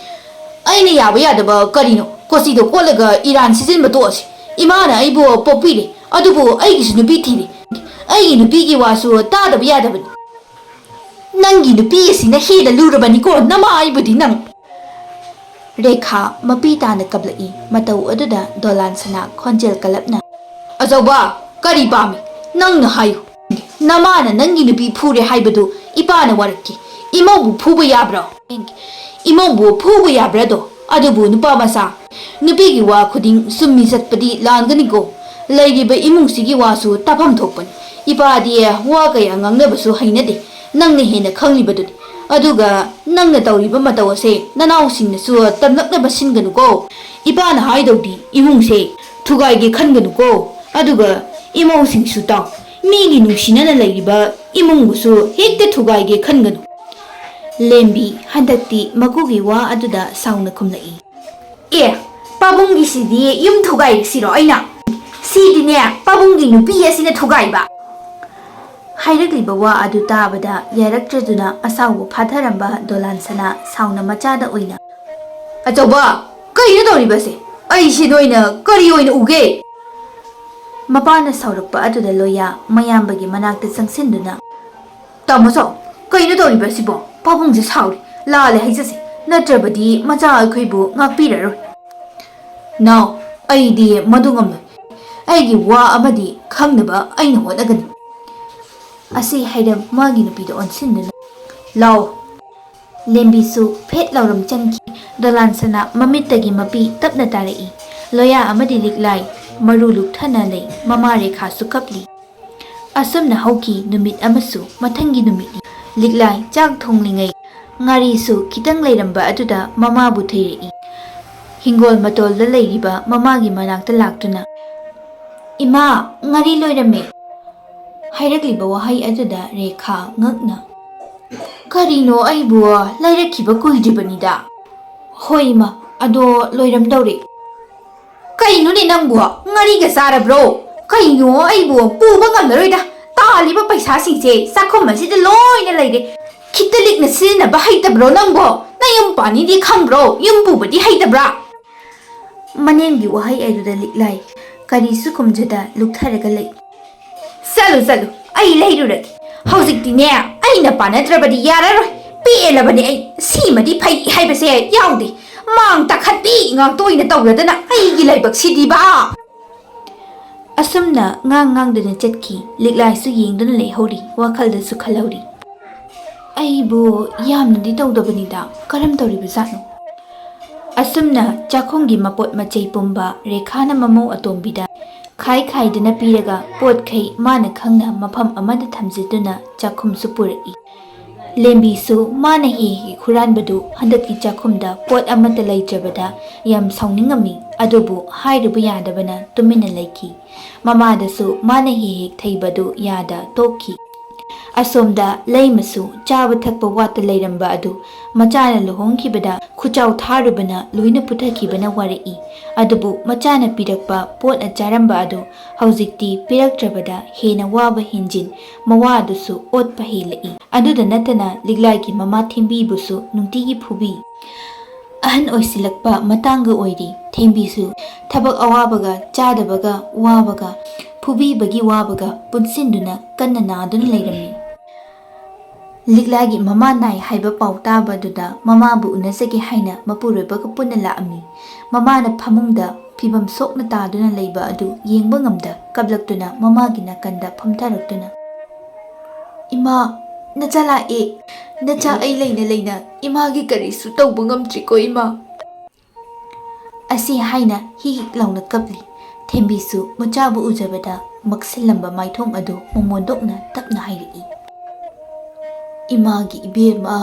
"ꯑꯩꯅ ꯌꯥꯕ ꯌꯥꯗꯕ ꯀꯔꯤꯅꯣ? ꯀꯣꯆꯤꯗꯣ ꯀꯣꯠꯂꯒ ꯏꯔꯥꯟ ꯁꯤꯖꯤꯟꯕ ꯇꯣꯛꯑꯁꯤ꯫ ꯏꯃꯥꯅ ꯑꯩꯕꯨ ꯄꯣꯛꯄꯤꯔꯦ, ꯑꯗꯨꯕꯨ ꯑꯩꯒꯤꯁꯨ ꯅꯨꯄꯤ ꯊꯤꯔꯦ꯫ ꯑꯩꯒꯤ ꯅꯨꯄꯤꯒꯤ ꯋꯥꯁꯨ ꯇꯥꯗꯕ ꯌꯥꯗꯕꯅꯤ꯫ ꯅꯪꯒꯤ ꯅꯨꯄꯤ ꯑꯁꯤꯅ ꯍꯦꯟꯅ ꯂꯨꯔꯕꯅꯤꯀꯣ, ꯅꯃꯥ ꯑꯩꯕꯨꯗꯤ ꯅꯪ꯫" ꯔꯦꯈꯥ ꯃꯄꯤ ꯇꯥꯅ ꯀꯞꯂꯛꯏ꯫ ꯃꯇꯧ ꯑꯗꯨꯗ ꯗꯣꯂꯥꯟ ꯁꯅꯥ ꯈꯣꯟꯖꯦꯜ ꯀꯜꯂꯞꯅ, "ꯑꯆꯧꯕ, ꯀꯔꯤ ꯄꯥꯝꯃꯤ? ꯅꯪꯅ ꯍꯥꯏꯌꯨ꯫ ꯅꯃꯥꯅ ꯅꯪꯒꯤ ꯅꯨꯄꯤ ꯐꯨꯔꯦ ꯍꯥꯏꯕꯗꯨ ꯏꯄꯥꯅ ꯋꯥꯔꯛꯈꯤ꯫ ꯏꯃꯧꯕꯨ ꯐꯨꯕ ꯌꯥꯕ꯭ꯔꯣ? ꯏꯃꯧꯕꯨ ꯐꯨꯕ ꯌꯥꯕ꯭ꯔꯥꯗꯣ? ꯑꯗꯨꯕꯨ ꯅꯨꯄꯥ ꯃꯆꯥ, ꯅꯨꯄꯤꯒꯤ ꯋꯥ ꯈꯨꯗꯤꯡ ꯆꯨꯝꯃꯤ ꯆꯠꯄꯗꯤ ꯂꯥꯟꯒꯅꯤꯀꯣ꯫ ꯂꯩꯔꯤꯕ ꯏꯃꯨꯡꯁꯤꯒꯤ ꯋꯥꯁꯨ ꯇꯥꯐꯝ ꯊꯣꯛꯄꯅꯤ꯫ ꯏꯄꯥꯗꯤ ꯋꯥ ꯀꯌꯥ ꯉꯥꯡꯅꯕꯁꯨ ꯍꯩꯅꯗꯦ, ꯅꯪꯅ ꯍꯦꯟꯅ ꯈꯪꯂꯤꯕꯗꯨꯅꯤ꯫ ꯑꯗꯨꯒ ꯅꯪꯅ ꯇꯧꯔꯤꯕ ꯃꯇꯧ ꯑꯁꯦ ꯅꯅꯥꯎꯁꯤꯡꯅꯁꯨ ꯇꯝꯂꯛꯅꯕ ꯁꯤꯟꯒꯅꯨꯀꯣ꯫ ꯏꯄꯥꯅ ꯍꯥꯏꯗꯧꯗꯤ ꯏꯃꯨꯡꯁꯦ ꯊꯨꯒꯥꯏꯒꯦ ꯈꯟꯒꯅꯨꯀꯣ꯫ ꯑꯗꯨꯒ ꯏꯃꯧꯁꯤꯡꯁꯨ ꯇꯥꯎ, ꯃꯤꯒꯤ ꯅꯨꯡꯁꯤꯅꯅ ꯂꯩꯔꯤꯕ ꯏꯃꯨꯡꯕꯨꯁꯨ ꯍꯦꯛꯇ ꯊꯨꯒꯥꯏꯒꯦ ꯈꯟꯒꯅꯨ꯫" ꯂꯦꯝꯕꯤ ꯍꯟꯗꯛꯇꯤ ꯃꯀꯨꯒꯤ ꯋꯥ ꯑꯗꯨꯗ ꯁꯥꯎꯅ ꯈꯨꯝꯂꯛꯏ꯫ "ꯑꯦ, ꯄꯥꯕꯨꯡꯒꯤꯁꯤꯗꯤ ꯌꯨꯝ ꯊꯨꯒꯥꯏꯔꯁꯤꯔꯣ ꯑꯩꯅ? ꯁꯤꯗꯤꯅꯦ ꯄꯥꯕꯨꯡꯒꯤ ꯅꯨꯄꯤ ꯑꯁꯤꯅ ꯊꯨꯒꯥꯏꯕ!" ꯍꯥꯏꯔꯛꯂꯤꯕ ꯋꯥ ꯑꯗꯨ ꯇꯥꯕꯗ ꯌꯥꯔꯛꯇ꯭ꯔꯗꯨꯅ ꯑꯁꯥꯎꯕ ꯐꯥꯊꯔꯝꯕ ꯗꯣꯂꯥꯟ ꯁꯅꯥ ꯁꯥꯎꯅ ꯃꯆꯥꯗ ꯑꯣꯏꯅ, "ꯑꯆꯧꯕ, ꯀꯩꯅꯣ ꯇꯧꯔꯤꯕꯁꯦ? ꯑꯩꯁꯤ ꯅꯣꯏꯅ ꯀꯔꯤ ꯑꯣꯏꯅ ꯎꯒꯦ?" ꯃꯄꯥꯅ ꯁꯥꯎꯔꯛꯄ ꯑꯗꯨꯗ ꯂꯣꯌꯥ ꯃꯌꯥꯝꯕꯒꯤ ꯃꯅꯥꯛꯇ ꯆꯪꯁꯤꯟꯗꯨꯅ, "ꯇꯥꯃꯣ ꯆꯥꯎ, ꯀꯩꯅꯣ ꯇꯧꯔꯤꯕꯁꯤꯕꯣ? ꯄꯥꯕꯨꯡꯁꯦ ꯁꯥꯎꯔꯤ꯫ ꯂꯥꯜꯂꯦ ꯍꯥꯏꯖꯁꯦ, ꯅꯠꯇ꯭ꯔꯕꯗꯤ ꯃꯆꯥ ꯑꯩꯈꯣꯏꯕꯨ ꯉꯥꯛꯄꯤꯔꯔꯣꯏ꯫" "ꯅꯥꯎ, ꯑꯩꯗꯤ ꯃꯗꯨ ꯉꯝꯂꯣꯏ꯫ ꯑꯩꯒꯤ ꯋꯥ ꯑꯃꯗꯤ ꯈꯪꯅꯕ ꯑꯩꯅ ꯍꯣꯠꯅꯒꯅꯤ꯫" ꯑꯁꯤ ꯍꯥꯏꯔꯝ ꯃꯥꯒꯤ ꯅꯨꯄꯤꯗ ꯑꯣꯟꯁꯤꯟꯗꯨꯅ, "ꯂꯥꯎ꯫" ꯂꯦꯝꯕꯤꯁꯨ ꯐꯦꯠ ꯂꯥꯎꯔꯝ ꯆꯪꯈꯤ꯫ ꯗꯣꯂꯥꯟ ꯁꯅꯥ ꯃꯃꯤꯠꯇꯒꯤ ꯃꯄꯤ ꯇꯞꯅ ꯇꯥꯔꯛꯏ꯫ ꯂꯣꯌꯥ ꯑꯃꯗꯤ ꯂꯤꯛꯂꯥꯏ ꯃꯔꯨ ꯂꯨꯛꯊꯅ ꯂꯩ꯫ ꯃꯃꯥ ꯔꯦꯈꯥꯁꯨ ꯀꯞꯂꯤ꯫ ꯑꯁꯨꯝꯅ ꯍꯧꯈꯤ ꯅꯨꯃꯤꯠ ꯑꯃꯁꯨ ꯃꯊꯪꯒꯤ ꯅꯨꯃꯤꯠꯅꯤ꯫ ꯂꯤꯛꯂꯥꯏ ꯆꯥꯛ ꯊꯣꯡꯂꯤꯉꯩ ꯉꯥꯔꯤꯁꯨ ꯈꯤꯇꯪ ꯂꯩꯔꯝꯕ ꯑꯗꯨꯗ ꯃꯃꯥꯕꯨ ꯊꯤꯔꯛꯏ꯫ ꯍꯤꯡꯒꯣꯜ ꯃꯇꯣꯜꯗ ꯂꯩꯔꯤꯕ ꯃꯃꯥꯒꯤ ꯃꯅꯥꯛꯇ ꯂꯥꯛꯇꯨꯅ, "ꯏꯃꯥ, ꯉꯥꯔꯤ ꯂꯣꯏꯔꯝꯃꯦ" ꯍꯥꯏꯔꯛꯂꯤꯕ ꯋꯥꯍꯩ ꯑꯗꯨꯗ ꯔꯦꯈꯥ ꯉꯛꯅ, "ꯀꯔꯤꯅꯣ ꯑꯩꯕꯨ? ꯂꯩꯔꯛꯈꯤꯕ ꯀꯨꯏꯗ꯭ꯔꯤꯕꯅꯤꯗ"꯫ "ꯍꯣꯏ ꯏꯃꯥ, ꯑꯗꯣ ꯂꯣꯏꯔꯝꯗꯧꯔꯦ"꯫ "ꯀꯩꯅꯣꯅꯦ ꯅꯪꯕꯨ? ꯉꯥꯔꯤꯒ ꯆꯥꯔꯕ꯭ꯔꯣ? ꯀꯩꯅꯣ ꯑꯩꯕꯨ ꯄꯨꯕ ꯉꯝꯂꯔꯣꯏꯗ꯫ ꯇꯥꯜꯂꯤꯕ ꯄꯩꯁꯥꯁꯤꯡꯁꯦ ꯆꯥꯛꯈꯨꯝ ꯑꯁꯤꯗ ꯂꯣꯏꯅ ꯂꯩꯔꯦ꯫ ꯈꯤꯇ ꯂꯤꯛꯅ ꯁꯤꯖꯤꯟꯅꯕ ꯍꯩꯇꯕ꯭ꯔꯣ ꯅꯪꯕꯣ? ꯅꯌꯨꯝ ꯄꯥꯟꯅꯤꯗꯤ ꯈꯪꯕ꯭ꯔꯣ? ꯌꯨꯝ ꯄꯨꯕꯗꯤ ꯍꯩꯇꯕ꯭ꯔꯥ?" ꯃꯅꯦꯝꯒꯤ ꯋꯥꯍꯩ ꯑꯗꯨꯗ ꯂꯤꯛꯂꯥꯏ ꯀꯔꯤꯁꯨ ꯈꯨꯝꯖꯗ ꯂꯨꯞꯊꯔꯒ ꯂꯩ꯫ "ꯆꯠꯂꯨ, ꯆꯠꯂꯨ, ꯑꯩ ꯂꯩꯔꯨꯔꯒꯦ꯫ ꯍꯧꯖꯤꯛꯇꯤꯅꯦ, ꯑꯩꯅ ꯄꯥꯅꯗ꯭ꯔꯕꯗꯤ ꯌꯥꯔꯔꯣꯏ꯫ ꯄꯦꯜꯂꯕꯅꯤ ꯑꯩ꯫ ꯁꯤꯃꯗꯤ ꯐꯩ ꯍꯥꯏꯕꯁꯦ ꯌꯥꯎꯗꯦ꯫ ꯃꯥꯡ ꯇꯥꯈꯠꯄꯤ ꯉꯥꯛꯇ ꯑꯣꯏꯅ ꯇꯧꯔꯗꯅ ꯑꯩꯒꯤ ꯂꯥꯏꯕꯛꯁꯤꯗꯤꯕ!" ꯑꯁꯨꯝꯅ ꯉꯥꯡ ꯉꯥꯡꯗꯨꯅ ꯆꯠꯈꯤ꯫ ꯂꯤꯛꯂꯥꯏꯁꯨ ꯌꯦꯡꯗꯨꯅ ꯂꯩꯍꯧꯔꯤ, ꯋꯥꯈꯜꯗꯁꯨ ꯈꯜꯍꯧꯔꯤ꯫ "ꯑꯩꯕꯨ ꯌꯥꯝꯅꯗꯤ ꯇꯧꯗꯕꯅꯤꯗ, ꯀꯔꯝ ꯇꯧꯔꯤꯕꯖꯥꯠꯅꯣ?" ꯑꯁꯨꯝꯅ ꯆꯥꯛꯈꯨꯝꯒꯤ ꯃꯄꯣꯠ ꯃꯆꯩ ꯄꯨꯝꯕ ꯔꯦꯈꯥꯅ ꯃꯃꯧ ꯑꯇꯣꯝꯕꯤꯗ ꯈꯥꯏ ꯈꯥꯏꯗꯨꯅ ꯄꯤꯔꯒ ꯄꯣꯠꯈꯩ ꯃꯥꯅ ꯈꯪꯅ ꯃꯐꯝ ꯑꯃꯗ ꯊꯝꯖꯤꯟꯗꯨꯅ ꯆꯥꯛꯈꯨꯝꯁꯨ ꯄꯨꯔꯛꯏ꯫ ꯂꯦꯝꯕꯤꯁꯨ ꯃꯥꯅ ꯍꯦꯛ ꯍꯦꯛ ꯍꯨꯔꯥꯟꯕꯗꯨ ꯍꯟꯗꯛꯇꯤ ꯆꯥꯛꯈꯨꯝꯗ ꯄꯣꯠ ꯑꯃꯠꯇ ꯂꯩꯇ꯭ꯔꯕꯗ ꯌꯥꯝ ꯁꯥꯎꯅꯤꯡꯉꯝꯃꯤ꯫ ꯑꯗꯨꯕꯨ ꯍꯥꯏꯔꯨꯕ ꯌꯥꯗꯕꯅ ꯇꯨꯃꯤꯟꯅ ꯂꯩꯈꯤ꯫ ꯃꯃꯥꯗꯁꯨ ꯃꯥꯅ ꯍꯦꯛ ꯍꯦꯛ ꯊꯩꯕꯗꯨ ꯌꯥꯗ ꯇꯣꯛꯈꯤ꯫ ꯑꯁꯣꯝꯗ ꯂꯩꯃꯁꯨ ꯆꯥꯕ ꯊꯛꯄ ꯋꯥꯠꯇ ꯂꯩꯔꯝꯕ ꯑꯗꯨ ꯃꯆꯥꯅ ꯂꯨꯍꯣꯡꯈꯤꯕꯗ ꯈꯨꯆꯥꯎ ꯊꯥꯔꯨꯕꯅ ꯂꯣꯏꯅ ꯄꯨꯊꯈꯤꯕꯅ ꯋꯥꯔꯛꯏ꯫ ꯑꯗꯨꯕꯨ ꯃꯆꯥꯅ ꯄꯤꯔꯛꯄ ꯄꯣꯠꯅ ꯆꯥꯔꯝꯕ ꯑꯗꯨ ꯍꯧꯖꯤꯛꯇꯤ ꯄꯤꯔꯛꯇ꯭ꯔꯕꯗ ꯍꯦꯟꯅ ꯋꯥꯕ ꯍꯦꯟꯖꯤꯟ ꯃꯋꯥ ꯑꯗꯨꯁꯨ ꯑꯣꯠꯄ ꯍꯦꯜꯂꯛꯏ꯫ ꯑꯗꯨꯗ ꯅꯠꯇꯅ ꯂꯤꯛꯂꯥꯏꯒꯤ ꯃꯃꯥ ꯊꯦꯝꯕꯤꯕꯨꯁꯨ ꯅꯨꯡꯇꯤꯒꯤ ꯐꯨꯕꯤ꯫ ꯑꯍꯟ ꯑꯣꯏꯁꯤꯜꯂꯛꯄ ꯃꯇꯥꯡꯒ ꯑꯣꯏꯔꯤ꯫ ꯊꯦꯝꯕꯤꯁꯨ ꯊꯕꯛ ꯑꯋꯥꯕꯒ ꯆꯥꯗꯕꯒ ꯋꯥꯕꯒ ꯐꯨꯕꯤꯕꯒꯤ ꯋꯥꯕꯒ ꯄꯨꯟꯁꯤꯟꯗꯨꯅ ꯀꯟꯅ ꯅꯥꯗꯨꯅ ꯂꯩꯔꯝꯃꯤ꯫ ꯂꯤꯛꯂꯥꯒꯤ ꯃꯃꯥ ꯅꯥꯏ ꯍꯥꯏꯕ ꯄꯥꯎ ꯇꯥꯕꯗꯨꯗ ꯃꯃꯥꯕꯨ ꯎꯅꯖꯒꯦ ꯍꯥꯏꯅ ꯃꯄꯨꯔꯣꯏꯕꯒ ꯄꯨꯟꯅ ꯂꯥꯛꯑꯝꯃꯤ꯫ ꯃꯃꯥꯅ ꯐꯃꯨꯡꯗ ꯐꯤꯕꯝ ꯁꯣꯛꯅ ꯇꯥꯗꯨꯅ ꯂꯩꯕ ꯑꯗꯨ ꯌꯦꯡꯕ ꯉꯝꯗ ꯀꯞꯂꯛꯇꯨꯅ ꯃꯃꯥꯒꯤ ꯅꯥꯀꯟꯗ ꯐꯝꯊꯔꯛꯇꯨꯅ, "ꯏꯃꯥ, ꯅꯆꯥ ꯂꯥꯛꯑꯦ꯫ ꯅꯆꯥ ꯑꯩ ꯂꯩꯅ ꯂꯩꯅ ꯏꯃꯥꯒꯤ ꯀꯔꯤꯁꯨ ꯇꯧꯕ ꯉꯝꯗ꯭ꯔꯤꯀꯣ ꯏꯃꯥ"꯫ ꯑꯁꯤ ꯍꯥꯏꯅ ꯍꯤꯛ ꯍꯤꯛ ꯂꯥꯎꯅ ꯀꯞꯂꯤ꯫ ꯊꯦꯝꯕꯤꯁꯨ ꯃꯆꯥꯕꯨ ꯎꯖꯕꯗ ꯃꯛꯁꯤꯜꯂꯝꯕ ꯃꯥꯏꯊꯣꯡ ꯑꯗꯨ ꯃꯃꯣꯟꯗꯣꯛꯅ ꯇꯞꯅ ꯍꯥꯏꯔꯛꯏ꯫ "ꯏꯃꯥꯒꯤ ꯏꯕꯦꯝꯃ,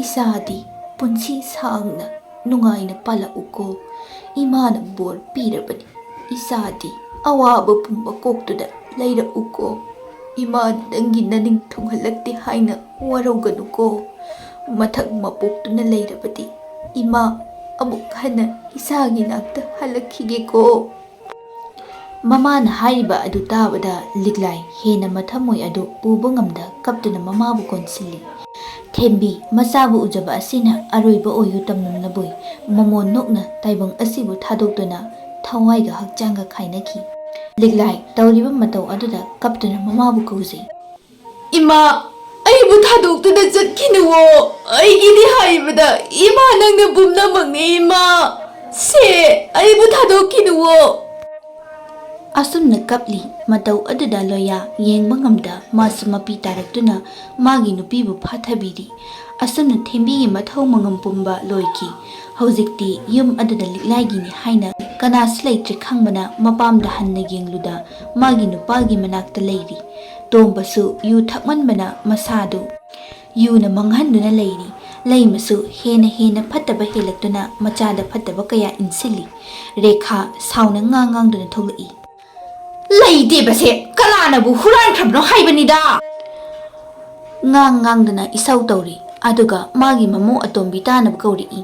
ꯏꯆꯥꯗꯤ ꯄꯨꯟꯁꯤ ꯁꯥꯡꯅ ꯅꯨꯡꯉꯥꯏꯅ ꯄꯥꯜꯂꯛꯎꯀꯣ꯫ ꯏꯃꯥꯅ ꯕꯣꯔ ꯄꯤꯔꯕꯅꯤ꯫ ꯏꯆꯥꯗꯤ ꯑꯋꯥꯕ ꯄꯨꯝꯕ ꯀꯣꯛꯇꯨꯅ ꯂꯩꯔꯛꯎꯀꯣ꯫ ꯏꯃꯥꯅ ꯅꯪꯒꯤ ꯅꯅꯤꯡ ꯊꯨꯡꯍꯜꯂꯛꯇꯦ ꯍꯥꯏꯅ ꯋꯥꯔꯧꯒꯅꯨꯀꯣ꯫ ꯃꯊꯪ ꯃꯄꯣꯛꯇꯨꯅ ꯂꯩꯔꯕꯗꯤ ꯏꯃꯥ ꯑꯃꯨꯛ ꯍꯟꯅ ꯏꯆꯥꯒꯤ ꯅꯥꯛꯇ ꯍꯜꯂꯛꯈꯤꯒꯦꯀꯣ"꯫ ꯃꯃꯥꯅ ꯍꯥꯏꯔꯤꯕ ꯑꯗꯨ ꯇꯥꯕꯗ ꯂꯤꯛꯂꯥꯏ ꯍꯦꯟꯅ ꯃꯊꯃꯣꯏ ꯑꯗꯨ ꯄꯨꯕ ꯉꯝꯗ ꯀꯞꯇꯨꯅ ꯃꯃꯥꯕꯨ ꯀꯣꯟꯁꯤꯜꯂꯤ꯫ ꯊꯦꯝꯕꯤ, ꯃꯆꯥꯕꯨ ꯎꯖꯕ ꯑꯁꯤꯅ ꯑꯔꯣꯏꯕ ꯑꯣꯏꯌꯨ ꯇꯝꯅꯕꯣꯏ ꯃꯃꯣꯟ ꯅꯣꯛꯅ ꯇꯥꯏꯕꯪ ꯑꯁꯤꯕꯨ ꯊꯥꯗꯣꯛꯇꯨꯅ ꯊꯋꯥꯏꯒ ꯍꯛꯆꯥꯡꯒ ꯈꯥꯏꯅꯈꯤ꯫ ꯂꯤꯛꯂꯥꯏ ꯇꯧꯔꯤꯕ ꯃꯇꯧ ꯑꯗꯨꯗ ꯀꯞꯇꯨꯅ ꯃꯃꯥꯕꯨ ꯀꯧꯖꯩ꯫ "ꯏꯃꯥ, ꯑꯩꯕꯨ ꯊꯥꯗꯣꯛꯇꯨꯅ ꯆꯠꯈꯤꯅꯨꯋꯣ꯫ ꯑꯩꯒꯤꯗꯤ ꯍꯥꯏꯕꯗ ꯏꯃꯥ ꯅꯪꯅ ꯄꯨꯝꯅꯃꯛꯅꯦ ꯏꯃꯥ꯫ ꯁꯦ, ꯑꯩꯕꯨ ꯊꯥꯗꯣꯛꯈꯤꯅꯨꯋꯣ"꯫ ꯑꯁꯨꯝꯅ ꯀꯞꯂꯤ꯫ ꯃꯇꯧ ꯑꯗꯨꯗ ꯂꯣꯌꯥ ꯌꯦꯡꯕ ꯉꯝꯗ ꯃꯥꯁꯨ ꯃꯄꯤ ꯇꯥꯔꯛꯇꯨꯅ ꯃꯥꯒꯤ ꯅꯨꯄꯤꯕꯨ ꯐꯥꯊꯕꯤꯔꯤ꯫ ꯑꯁꯨꯝꯅ ꯊꯦꯝꯕꯤꯒꯤ ꯃꯊꯧ ꯃꯉꯝ ꯄꯨꯝꯕ ꯂꯣꯏꯈꯤ꯫ ꯍꯧꯖꯤꯛꯇꯤ ꯌꯨꯝ ꯑꯗꯨꯗ ꯂꯤꯛꯂꯥꯏꯒꯤꯅꯤ ꯍꯥꯏꯅ ꯀꯅꯥꯁꯨ ꯂꯩꯇ꯭ꯔꯦ ꯈꯪꯕꯅ ꯃꯄꯥꯝꯗ ꯍꯟꯅ ꯌꯦꯡꯂꯨꯗ ꯃꯥꯒꯤ ꯅꯨꯄꯥꯒꯤ ꯃꯅꯥꯛꯇ ꯂꯩꯔꯤ꯫ ꯇꯣꯝꯕꯁꯨ ꯌꯨ ꯊꯛꯃꯟꯕꯅ ꯃꯁꯥꯗꯨ ꯌꯨꯅ ꯃꯥꯡꯍꯟꯗꯨꯅ ꯂꯩꯔꯤ꯫ ꯂꯩꯃꯁꯨ ꯍꯦꯟꯅ ꯍꯦꯟꯅ ꯐꯠꯇꯕ ꯍꯦꯜꯂꯛꯇꯨꯅ ꯃꯆꯥꯗ ꯐꯠꯇꯕ ꯀꯌꯥ ꯏꯟꯁꯤꯜꯂꯤ꯫ ꯔꯦꯈꯥ ꯁꯥꯎꯅ ꯉꯥꯡ ꯉꯥꯡꯗꯨꯅ ꯊꯣꯛꯂꯛꯏ꯫ "ꯂꯩꯇꯦꯕꯁꯦ ꯀꯅꯥꯅꯕꯨ ꯍꯨꯔꯥꯟꯈ꯭ꯔꯕꯅꯣ ꯍꯥꯏꯕꯅꯤꯗ"꯫ ꯉꯥꯡ ꯉꯥꯡꯗꯨꯅ ꯏꯁꯧ ꯇꯧꯔꯤ꯫ ꯑꯗꯨꯒ ꯃꯥꯒꯤ ꯃꯃꯧ ꯑꯇꯣꯝꯕꯤ ꯇꯥꯅꯕ ꯀꯧꯔꯛꯏ꯫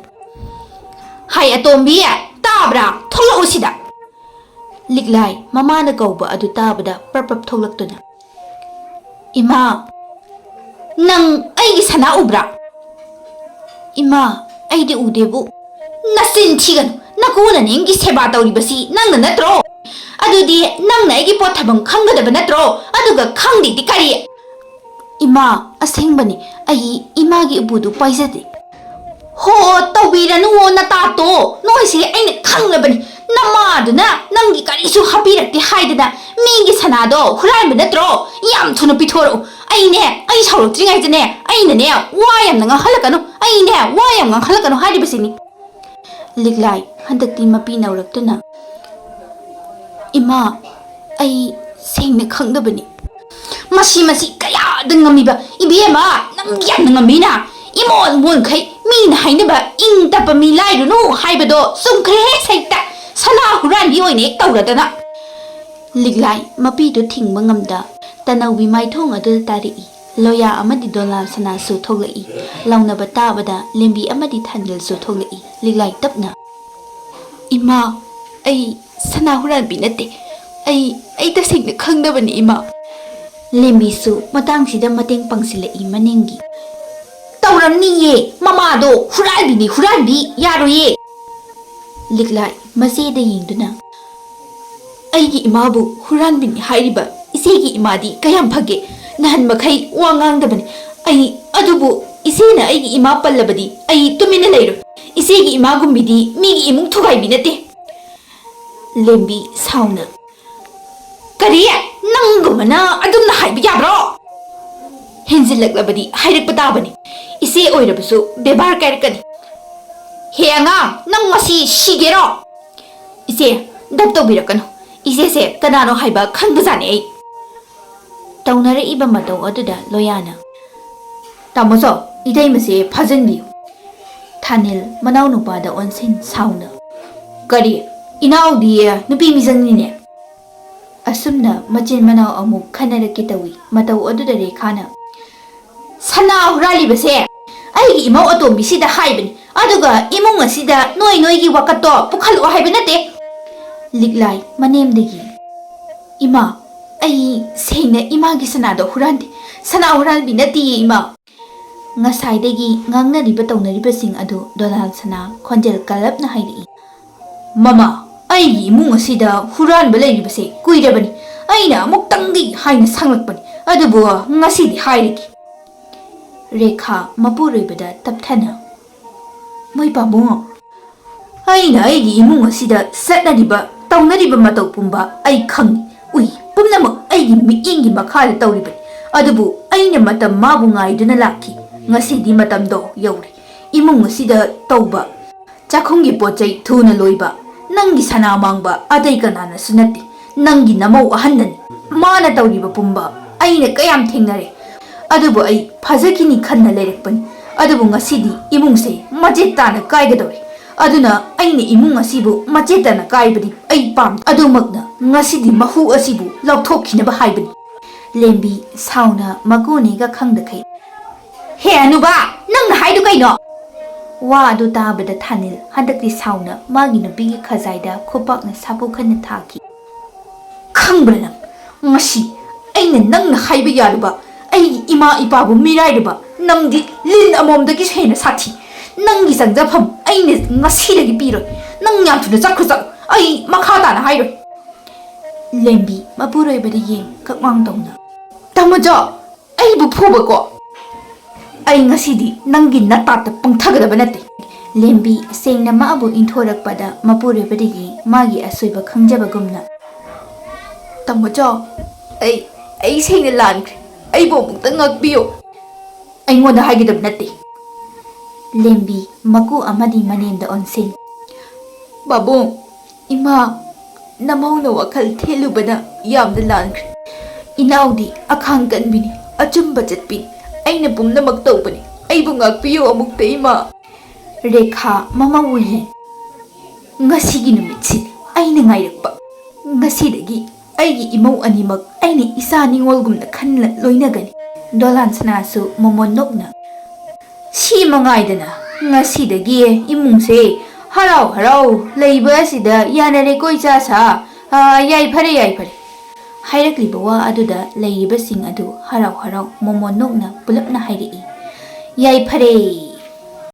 "ꯍꯥꯏ ꯑꯇꯣꯝꯕꯤ, ꯇꯥꯕ꯭ꯔꯥ? ꯊꯣꯛꯂꯛꯎ ꯁꯤꯗ"꯫ ꯂꯤꯛꯂꯥꯏ ꯃꯃꯥꯅ ꯀꯧꯕ ꯑꯗꯨ ꯇꯥꯕꯗ ꯄ꯭ꯔꯞ ꯄ꯭ꯔꯞ ꯊꯣꯛꯂꯛꯇꯨꯅ, "ꯏꯃꯥ, ꯅꯪ ꯑꯩꯒꯤ ꯁꯅꯥ ꯎꯕ꯭ꯔꯥ?" "ꯏꯃꯥ, ꯑꯩꯗꯤ ꯎꯗꯦꯕꯨ"꯫ "ꯅꯆꯤꯟ ꯊꯤꯒꯅꯨ, ꯅꯀꯨꯅ ꯅꯪꯒꯤ ꯁꯦꯕꯥ ꯇꯧꯔꯤꯕꯁꯤ ꯅꯪꯅ ꯅꯠꯇ꯭ꯔꯣ? ꯑꯗꯨꯗꯤ ꯅꯪꯅ ꯑꯩꯒꯤ ꯄꯣꯠ ꯊꯝꯐꯝ ꯈꯪꯒꯗꯕ ꯅꯠꯇ꯭ꯔꯣ? ꯑꯗꯨꯒ ꯈꯪꯗꯦꯗꯤ ꯀꯔꯤ?" "ꯏꯃꯥ, ꯑꯁꯦꯡꯕꯅꯤ, ꯑꯩ ꯏꯃꯥꯒꯤ ꯎꯄꯨꯗꯨ ꯄꯥꯏꯖꯗꯦ"꯫ "ꯍꯣ, ꯇꯧꯕꯤꯔꯅꯨꯋꯣ ꯅꯇꯥꯇꯣ, ꯅꯣꯏꯁꯦ ꯑꯩꯅ ꯈꯪꯂꯕꯅꯤ꯫ ꯅꯃꯥꯗꯨꯅ ꯅꯪꯒꯤ ꯀꯔꯤꯁꯨ ꯍꯥꯞꯄꯤꯔꯛꯇꯦ ꯍꯥꯏꯗꯅ ꯃꯤꯒꯤ ꯁꯅꯥꯗꯣ ꯍꯨꯔꯥꯟꯕ ꯅꯠꯇ꯭ꯔꯣ? ꯌꯥꯝ ꯊꯨꯅ ꯄꯤꯊꯣꯔꯛꯎ꯫ ꯑꯩꯅꯦ, ꯑꯩ ꯁꯥꯎꯔꯛꯇ꯭ꯔꯤꯉꯩꯗꯅꯦ, ꯑꯩꯅꯅꯦ, ꯋꯥ ꯌꯥꯝꯅ ꯉꯥꯡꯍꯜꯂꯛꯀꯅꯨ꯫ ꯑꯩꯅꯦ, ꯋꯥ ꯌꯥꯝ ꯉꯥꯡꯍꯜꯂꯛꯀꯅꯨ ꯍꯥꯏꯔꯤꯕꯁꯤꯅꯤ"꯫ ꯂꯤꯛꯂꯥꯏ ꯍꯟꯗꯛꯇꯤ ꯃꯄꯤ ꯅꯧꯔꯛꯇꯨꯅ, "ꯏꯃꯥ, ꯑꯩ ꯁꯦꯡꯅ ꯈꯪꯗꯕꯅꯤ"꯫ "ꯃꯁꯤ, ꯃꯁꯤ ꯀꯌꯥ ꯑꯗ ꯉꯝꯃꯤꯕ? ꯏꯕꯦꯝꯃ, ꯅꯪꯗꯤ ꯌꯥꯝꯅ ꯉꯝꯃꯤꯅ꯫ ꯏꯃꯣꯟ ꯃꯣꯟꯈꯩ ꯃꯤꯅ ꯍꯥꯏꯅꯕ ꯏꯪ ꯇꯞꯄ ꯃꯤ ꯂꯥꯏꯔꯨꯅꯨ ꯍꯥꯏꯕꯗꯣ ꯆꯨꯝꯈ꯭ꯔꯦꯍꯦ ꯁꯩꯇ꯫ ꯁꯅꯥ ꯍꯨꯔꯥꯟꯕꯤ ꯑꯣꯏꯅ ꯍꯦꯛ ꯇꯧꯔꯗꯅ꯫ ꯂꯤꯛꯂꯥꯏ ꯃꯄꯤꯗꯨ ꯊꯤꯡꯕ ꯉꯝꯗ ꯇꯅꯧꯕꯤ ꯃꯥꯏꯊꯣꯡ ꯑꯗꯨꯗ ꯇꯥꯔꯛꯏ꯫ ꯂꯣꯌꯥ ꯑꯃꯗꯤ ꯗꯣꯂꯥꯜ ꯁꯅꯥꯁꯨ ꯊꯣꯛꯂꯛꯏ꯫ ꯂꯥꯎꯅꯕ ꯇꯥꯕꯗ ꯂꯦꯝꯕꯤ ꯑꯃꯗꯤ ꯊꯥꯅꯤꯜꯁꯨ ꯊꯣꯛꯂꯛꯏ꯫ ꯂꯤꯛꯂꯥꯏ ꯇꯞꯅ, "ꯏꯃꯥ, ꯑꯩ ꯁꯅꯥ ꯍꯨꯔꯥꯟꯕꯤ ꯅꯠꯇꯦ꯫ ꯑꯩ, ꯑꯩ ꯇꯁꯦꯡꯅ ꯈꯪꯗꯕꯅꯤ, ꯏꯃꯥ꯫" ꯂꯦꯝꯕꯤꯁꯨ ꯃꯇꯥꯡꯁꯤꯗ ꯃꯇꯦꯡ ꯄꯥꯡꯁꯤꯜꯂꯛꯏ ꯃꯅꯤꯡꯒꯤ꯫ "ꯇꯧꯔꯝꯅꯤꯌꯦ, ꯃꯃꯥꯗꯣ ꯍꯨꯔꯥꯟꯕꯤꯅꯤ, ꯍꯨꯔꯥꯟꯕꯤ, ꯌꯥꯔꯣꯏꯌꯦ꯫" ꯂꯤꯛꯂꯥꯏ ꯃꯆꯦꯗ ꯌꯦꯡꯗꯨꯅ, "ꯑꯩꯒꯤ ꯏꯃꯥꯕꯨ ꯍꯨꯔꯥꯟꯕꯤꯅꯤ ꯍꯥꯏꯔꯤꯕ ꯏꯆꯦꯒꯤ ꯏꯃꯥꯗꯤ ꯀꯌꯥꯝ ꯐꯒꯦ? ꯅꯍꯥꯟ ꯃꯈꯩ ꯋꯥ ꯉꯥꯡꯗꯕꯅꯤ꯫ ꯑꯩ, ꯑꯗꯨꯕꯨ ꯏꯆꯦꯅ ꯑꯩꯒꯤ ꯏꯃꯥ ꯄꯜꯂꯕꯗꯤ ꯑꯩ ꯇꯨꯃꯤꯟꯅ ꯂꯩꯔꯣꯏ꯫ ꯏꯆꯦꯒꯤ ꯏꯃꯥꯒꯨꯝꯕꯤꯗꯤ ꯃꯤꯒꯤ ꯏꯃꯨꯡ ꯊꯨꯒꯥꯏꯕꯤ ꯅꯠꯇꯦ꯫" ꯂꯦꯝꯕꯤ ꯁꯥꯎꯅ, "ꯀꯔꯤ? ꯅꯪꯒꯨꯝꯕꯅ ꯑꯗꯨꯝꯅ ꯍꯥꯏꯕ ꯌꯥꯕ꯭ꯔꯣ?" "ꯍꯦꯟꯖꯤꯜꯂꯛꯂꯕꯗꯤ ꯍꯥꯏꯔꯛꯄ ꯇꯥꯕꯅꯤ꯫ ꯏꯆꯦ ꯑꯣꯏꯔꯕꯁꯨ ꯕꯦꯕꯥꯔ ꯀꯥꯏꯔꯛꯀꯅꯤ꯫" "ꯍꯦ ꯑꯉꯥꯡ, ꯅꯪ ꯉꯁꯤ ꯁꯤꯒꯦꯔꯣ?" "ꯏꯆꯦ, ꯗꯞ ꯇꯧꯕꯤꯔꯛꯀꯅꯨ꯫ ꯏꯆꯦꯁꯦ ꯀꯅꯥꯅꯣ ꯍꯥꯏꯕ ꯈꯪꯕꯖꯥꯠꯅꯤ ꯑꯩ꯫" ꯇꯧꯅꯔꯛꯏꯕ ꯃꯇꯧ ꯑꯗꯨꯗ ꯂꯣꯌꯥꯅ, "ꯇꯥꯃꯣꯆꯧ, ꯏꯇꯩꯃꯁꯦ ꯐꯥꯖꯤꯟꯕꯤꯌꯨ꯫" ꯊꯥꯅꯤꯜ ꯃꯅꯥꯎꯅꯨꯄꯥꯗ ꯑꯣꯟꯁꯤꯟ ꯁꯥꯎꯅ, "ꯀꯔꯤ? ꯏꯅꯥꯎꯗꯤ ꯅꯨꯄꯤ ꯃꯤꯆꯪꯅꯤꯅꯦ꯫" ꯑꯁꯨꯝꯅ ꯃꯆꯤꯟ ꯃꯅꯥꯎ ꯑꯃꯨꯛ ꯈꯟꯅꯔꯛꯀꯦ ꯇꯧꯏ꯫ ꯃꯇꯧ ꯑꯗꯨꯗ ꯔꯦꯈꯥꯅ, "ꯁꯅꯥ ꯍꯨꯔꯥꯜꯂꯤꯕꯁꯦ ꯑꯩꯒꯤ ꯏꯃꯧ ꯑꯇꯣꯝꯕꯤꯁꯤꯗ ꯍꯥꯏꯕꯅꯤ, ꯑꯗꯨꯒ ꯏꯃꯨꯡ ꯑꯁꯤꯗ ꯅꯣꯏ ꯅꯣꯏꯒꯤ ꯋꯥꯀꯠꯇꯣ ꯄꯨꯈꯠꯂꯛꯑꯣ ꯍꯥꯏꯕ ꯅꯠꯇꯦ꯫" ꯂꯤꯛꯂꯥꯏ ꯃꯅꯦꯝꯗꯒꯤ, "ꯏꯃꯥ, ꯑꯩ ꯁꯦꯡꯅ ꯏꯃꯥꯒꯤ ꯁꯅꯥꯗꯣ ꯍꯨꯔꯥꯟꯗꯦ꯫ ꯁꯅꯥ ꯍꯨꯔꯥꯟꯕꯤ ꯅꯠꯇꯤꯌꯦ, ꯏꯃꯥ꯫" ꯉꯁꯥꯏꯗꯒꯤ ꯉꯥꯡꯅꯔꯤꯕ ꯇꯧꯅꯔꯤꯕꯁꯤꯡ ꯑꯗꯨ ꯗꯣꯂꯥꯜ ꯁꯅꯥ ꯈꯣꯟꯖꯦꯜ ꯀꯜꯂꯞꯅ ꯍꯥꯏꯔꯛꯏ꯫ "ꯃꯃꯥ, ꯑꯩꯒꯤ ꯏꯃꯨꯡ ꯑꯁꯤꯗ ꯍꯨꯔꯥꯟꯕ ꯂꯩꯔꯤꯕꯁꯦ ꯀꯨꯏꯔꯕꯅꯤ꯫ ꯑꯩꯅ ꯑꯃꯨꯛꯇꯪꯗꯤ ꯍꯥꯏꯅ ꯁꯪꯂꯛꯄꯅꯤ, ꯑꯗꯨꯕꯨ ꯉꯁꯤꯗꯤ ꯍꯥꯏꯔꯒꯦ꯫" ꯔꯦꯈꯥ ꯃꯄꯨꯔꯣꯏꯕꯗ ꯇꯞꯊꯅ, "ꯃꯣꯏ ꯄꯥꯕꯨꯡ, ꯑꯩꯅ ꯑꯩꯒꯤ ꯏꯃꯨꯡ ꯑꯁꯤꯗ ꯆꯠꯅꯔꯤꯕ, ꯇꯧꯅꯔꯤꯕ ꯃꯇꯧ ꯄꯨꯝꯕ ꯑꯩ ꯈꯪꯏ, ꯎꯏ, ꯄꯨꯝꯅꯃꯛ ꯑꯩꯒꯤ ꯃꯤꯠꯌꯦꯡꯒꯤ ꯃꯈꯥꯗ ꯇꯧꯔꯤꯕꯅꯤ꯫ ꯑꯗꯨꯕꯨ ꯑꯩꯅ ꯃꯇꯝ ꯃꯥꯕꯨ ꯉꯥꯏꯗꯨꯅ ꯂꯥꯛꯈꯤ꯫ ꯉꯁꯤꯗꯤ ꯃꯇꯝꯗꯣ ꯌꯧꯔꯦ꯫ ꯏꯃꯨꯡ ꯑꯁꯤꯗ ꯇꯧꯕ ꯆꯥꯛꯈꯨꯝꯒꯤ ꯄꯣꯠ ꯆꯩ ꯊꯨꯅ ꯂꯣꯏꯕ ꯅꯪꯒꯤ ꯁꯅꯥ ꯃꯥꯡꯕ ꯑꯇꯩ ꯀꯅꯥꯅꯁꯨ ꯅꯠꯇꯦ, ꯅꯪꯒꯤ ꯅꯃꯧ ꯑꯍꯟꯅꯅꯤ꯫ ꯃꯥꯅ ꯇꯧꯔꯤꯕ ꯄꯨꯝꯕ ꯑꯩꯅ ꯀꯌꯥꯝ ꯊꯦꯡꯅꯔꯦ꯫ ꯑꯗꯨꯕꯨ ꯑꯩ ꯐꯖꯈꯤꯅꯤ ꯈꯟꯅ ꯂꯩꯔꯛꯄꯅꯤ꯫ ꯑꯗꯨꯕꯨ ꯉꯁꯤꯗꯤ ꯏꯃꯨꯡꯁꯦ ꯃꯆꯦꯠ ꯇꯥꯅ ꯀꯥꯏꯒꯗꯧꯔꯦ꯫ ꯑꯗꯨꯅ ꯑꯩꯅ ꯏꯃꯨꯡ ꯑꯁꯤꯕꯨ ꯃꯆꯦꯠ ꯇꯥꯅ ꯀꯥꯏꯕꯗꯤ ꯑꯩ ꯄꯥꯝꯗꯦ꯫ ꯑꯗꯨꯃꯛꯅ ꯉꯁꯤꯗꯤ ꯃꯍꯨ ꯑꯁꯤꯕꯨ ꯂꯧꯊꯣꯛꯈꯤꯅꯕ ꯍꯥꯏꯕꯅꯤ꯫ ꯂꯦꯝꯕꯤ ꯁꯥꯎꯅ ꯃꯀꯨꯅꯦꯒ ꯈꯪꯗꯈꯩ, "ꯍꯦ ꯑꯅꯨꯕ, ꯅꯪꯅ ꯍꯥꯏꯗꯨ ꯀꯩꯅꯣ?" ꯋꯥ ꯑꯗꯨ ꯇꯥꯕꯗ ꯊꯥꯅꯤꯜ ꯍꯟꯗꯛꯇꯤ ꯁꯥꯎꯅ ꯃꯥꯒꯤ ꯅꯨꯄꯤꯒꯤ ꯈꯖꯥꯏꯗ ꯈꯨꯄꯥꯛꯅ ꯁꯥꯄꯨ ꯈꯟꯅ ꯊꯥꯈꯤ꯫ "ꯈꯪꯕ꯭ꯔꯥ ꯅꯪ? ꯉꯁꯤ ꯑꯩꯅ ꯅꯪꯅ ꯍꯥꯏꯕ ꯌꯥꯗꯕ ꯑꯩꯒꯤ ꯏꯃꯥ ꯏꯄꯥꯕꯨ ꯃꯤꯔꯥꯏꯔꯨꯕ ꯅꯪꯗꯤ ꯂꯤꯟ ꯑꯃꯣꯝꯗꯒꯤꯁꯨ ꯍꯦꯟꯅ ꯁꯥꯊꯤ꯫ ꯅꯪꯒꯤ ꯆꯪꯖꯐꯝ ꯑꯩꯅ ꯉꯁꯤꯗꯒꯤ ꯄꯤꯔꯣꯏ꯫ ꯅꯪ ꯌꯥꯝ ꯊꯨꯅ ꯆꯠꯈ꯭ꯔꯣ, ꯆꯠꯂꯣ꯫ ꯑꯩ ꯃꯈꯥ ꯇꯥꯅ ꯍꯥꯏꯔꯣꯏ꯫" ꯂꯦꯝꯕꯤ ꯃꯄꯨꯔꯣꯏꯕꯗ ꯌꯦꯡ ꯀꯛꯃꯥꯡ ꯇꯧꯅ, "ꯇꯥꯃꯣꯆꯧ, ꯑꯩꯕꯨ ꯐꯨꯕꯀꯣ? ꯑꯩ ꯉꯁꯤꯗꯤ ꯅꯪꯒꯤ ꯅꯇꯥꯠꯇ ꯄꯪꯊꯒꯗꯕ ꯅꯠꯇꯦ꯫" ꯂꯦꯝꯕꯤ ꯁꯦꯡꯅ ꯃꯥꯕꯨ ꯏꯟꯊꯣꯔꯛꯄꯗ ꯃꯄꯨꯔꯣꯏꯕꯗꯒꯤ ꯃꯥꯒꯤ ꯑꯁꯣꯏꯕ ꯈꯪꯖꯕꯒꯨꯝꯅ, "ꯇꯥꯃꯣꯆꯧ, ꯑꯩ, ꯑꯩ ꯁꯦꯡꯅ ꯂꯥꯟꯈ꯭ꯔꯦ꯫ ꯑꯩꯕꯨ ꯑꯃꯨꯛꯇ ꯉꯥꯛꯄꯤꯌꯨ꯫" "ꯑꯩꯉꯣꯟꯗ ꯍꯥꯏꯒꯗꯕ ꯅꯠꯇꯦ꯫" ꯂꯦꯝꯕꯤ ꯃꯀꯨ ꯑꯃꯗꯤ ꯃꯅꯦꯝꯗ ꯑꯣꯟꯁꯤꯟ, "ꯄꯥꯕꯨꯡ, ꯏꯃꯥ, ꯅꯃꯧꯅ ꯋꯥꯈꯜ ꯊꯦꯜꯂꯨꯕꯅ ꯌꯥꯝꯅ ꯂꯥꯟꯈ꯭ꯔꯦ꯫ ꯏꯅꯥꯎꯗꯤ ꯑꯈꯥꯡ ꯀꯟꯕꯤꯅꯤ, ꯑꯆꯨꯝꯕ ꯆꯠꯄꯤꯅꯤ꯫ ꯑꯩꯅ ꯄꯨꯝꯅꯃꯛ ꯇꯧꯕꯅꯤ꯫ ꯑꯩꯕꯨ ꯉꯥꯛꯄꯤꯌꯨ ꯑꯃꯨꯛꯇ, ꯏꯃꯥ꯫" ꯔꯦꯈꯥ ꯃꯃꯧ ꯌꯦꯡ, "ꯉꯁꯤꯒꯤ ꯅꯨꯃꯤꯠꯁꯤꯗꯤ ꯑꯩꯅ ꯉꯥꯏꯔꯛꯄ꯫ ꯉꯁꯤꯗꯒꯤ ꯑꯩꯒꯤ ꯏꯃꯧ ꯑꯅꯤꯃꯛ ꯑꯩꯅ ꯏꯆꯥ ꯅꯤꯉꯣꯜꯒꯨꯝꯅ ꯈꯟꯅ ꯂꯣꯏꯅꯒꯅꯤ꯫" ꯗꯣꯂꯥꯟ ꯁꯅꯥꯁꯨ ꯃꯃꯣꯟ ꯅꯣꯛꯅ, "ꯁꯤ ꯃꯉꯥꯏꯗꯅ ꯉꯁꯤꯗꯒꯤ ꯏꯃꯨꯡꯁꯦ ꯍꯔꯥꯎ ꯍꯔꯥꯎ ꯂꯩꯕ ꯑꯁꯤꯗ ꯌꯥꯅꯔꯦꯀꯣ ꯏꯆꯥ ꯁꯥ꯫ ꯑꯥ, ꯌꯥꯏꯐꯔꯦ, ꯌꯥꯏꯐꯔꯦ꯫" ꯍꯥꯏꯔꯛꯂꯤꯕ ꯋꯥ ꯑꯗꯨꯗ ꯂꯩꯔꯤꯕꯁꯤꯡ ꯑꯗꯨ ꯍꯔꯥꯎ ꯍꯔꯥꯎ ꯃꯃꯣꯟ ꯅꯣꯛꯅ ꯄꯨꯂꯞꯅ ꯍꯥꯏꯔꯛꯏ, "ꯌꯥꯏꯐꯔꯦ,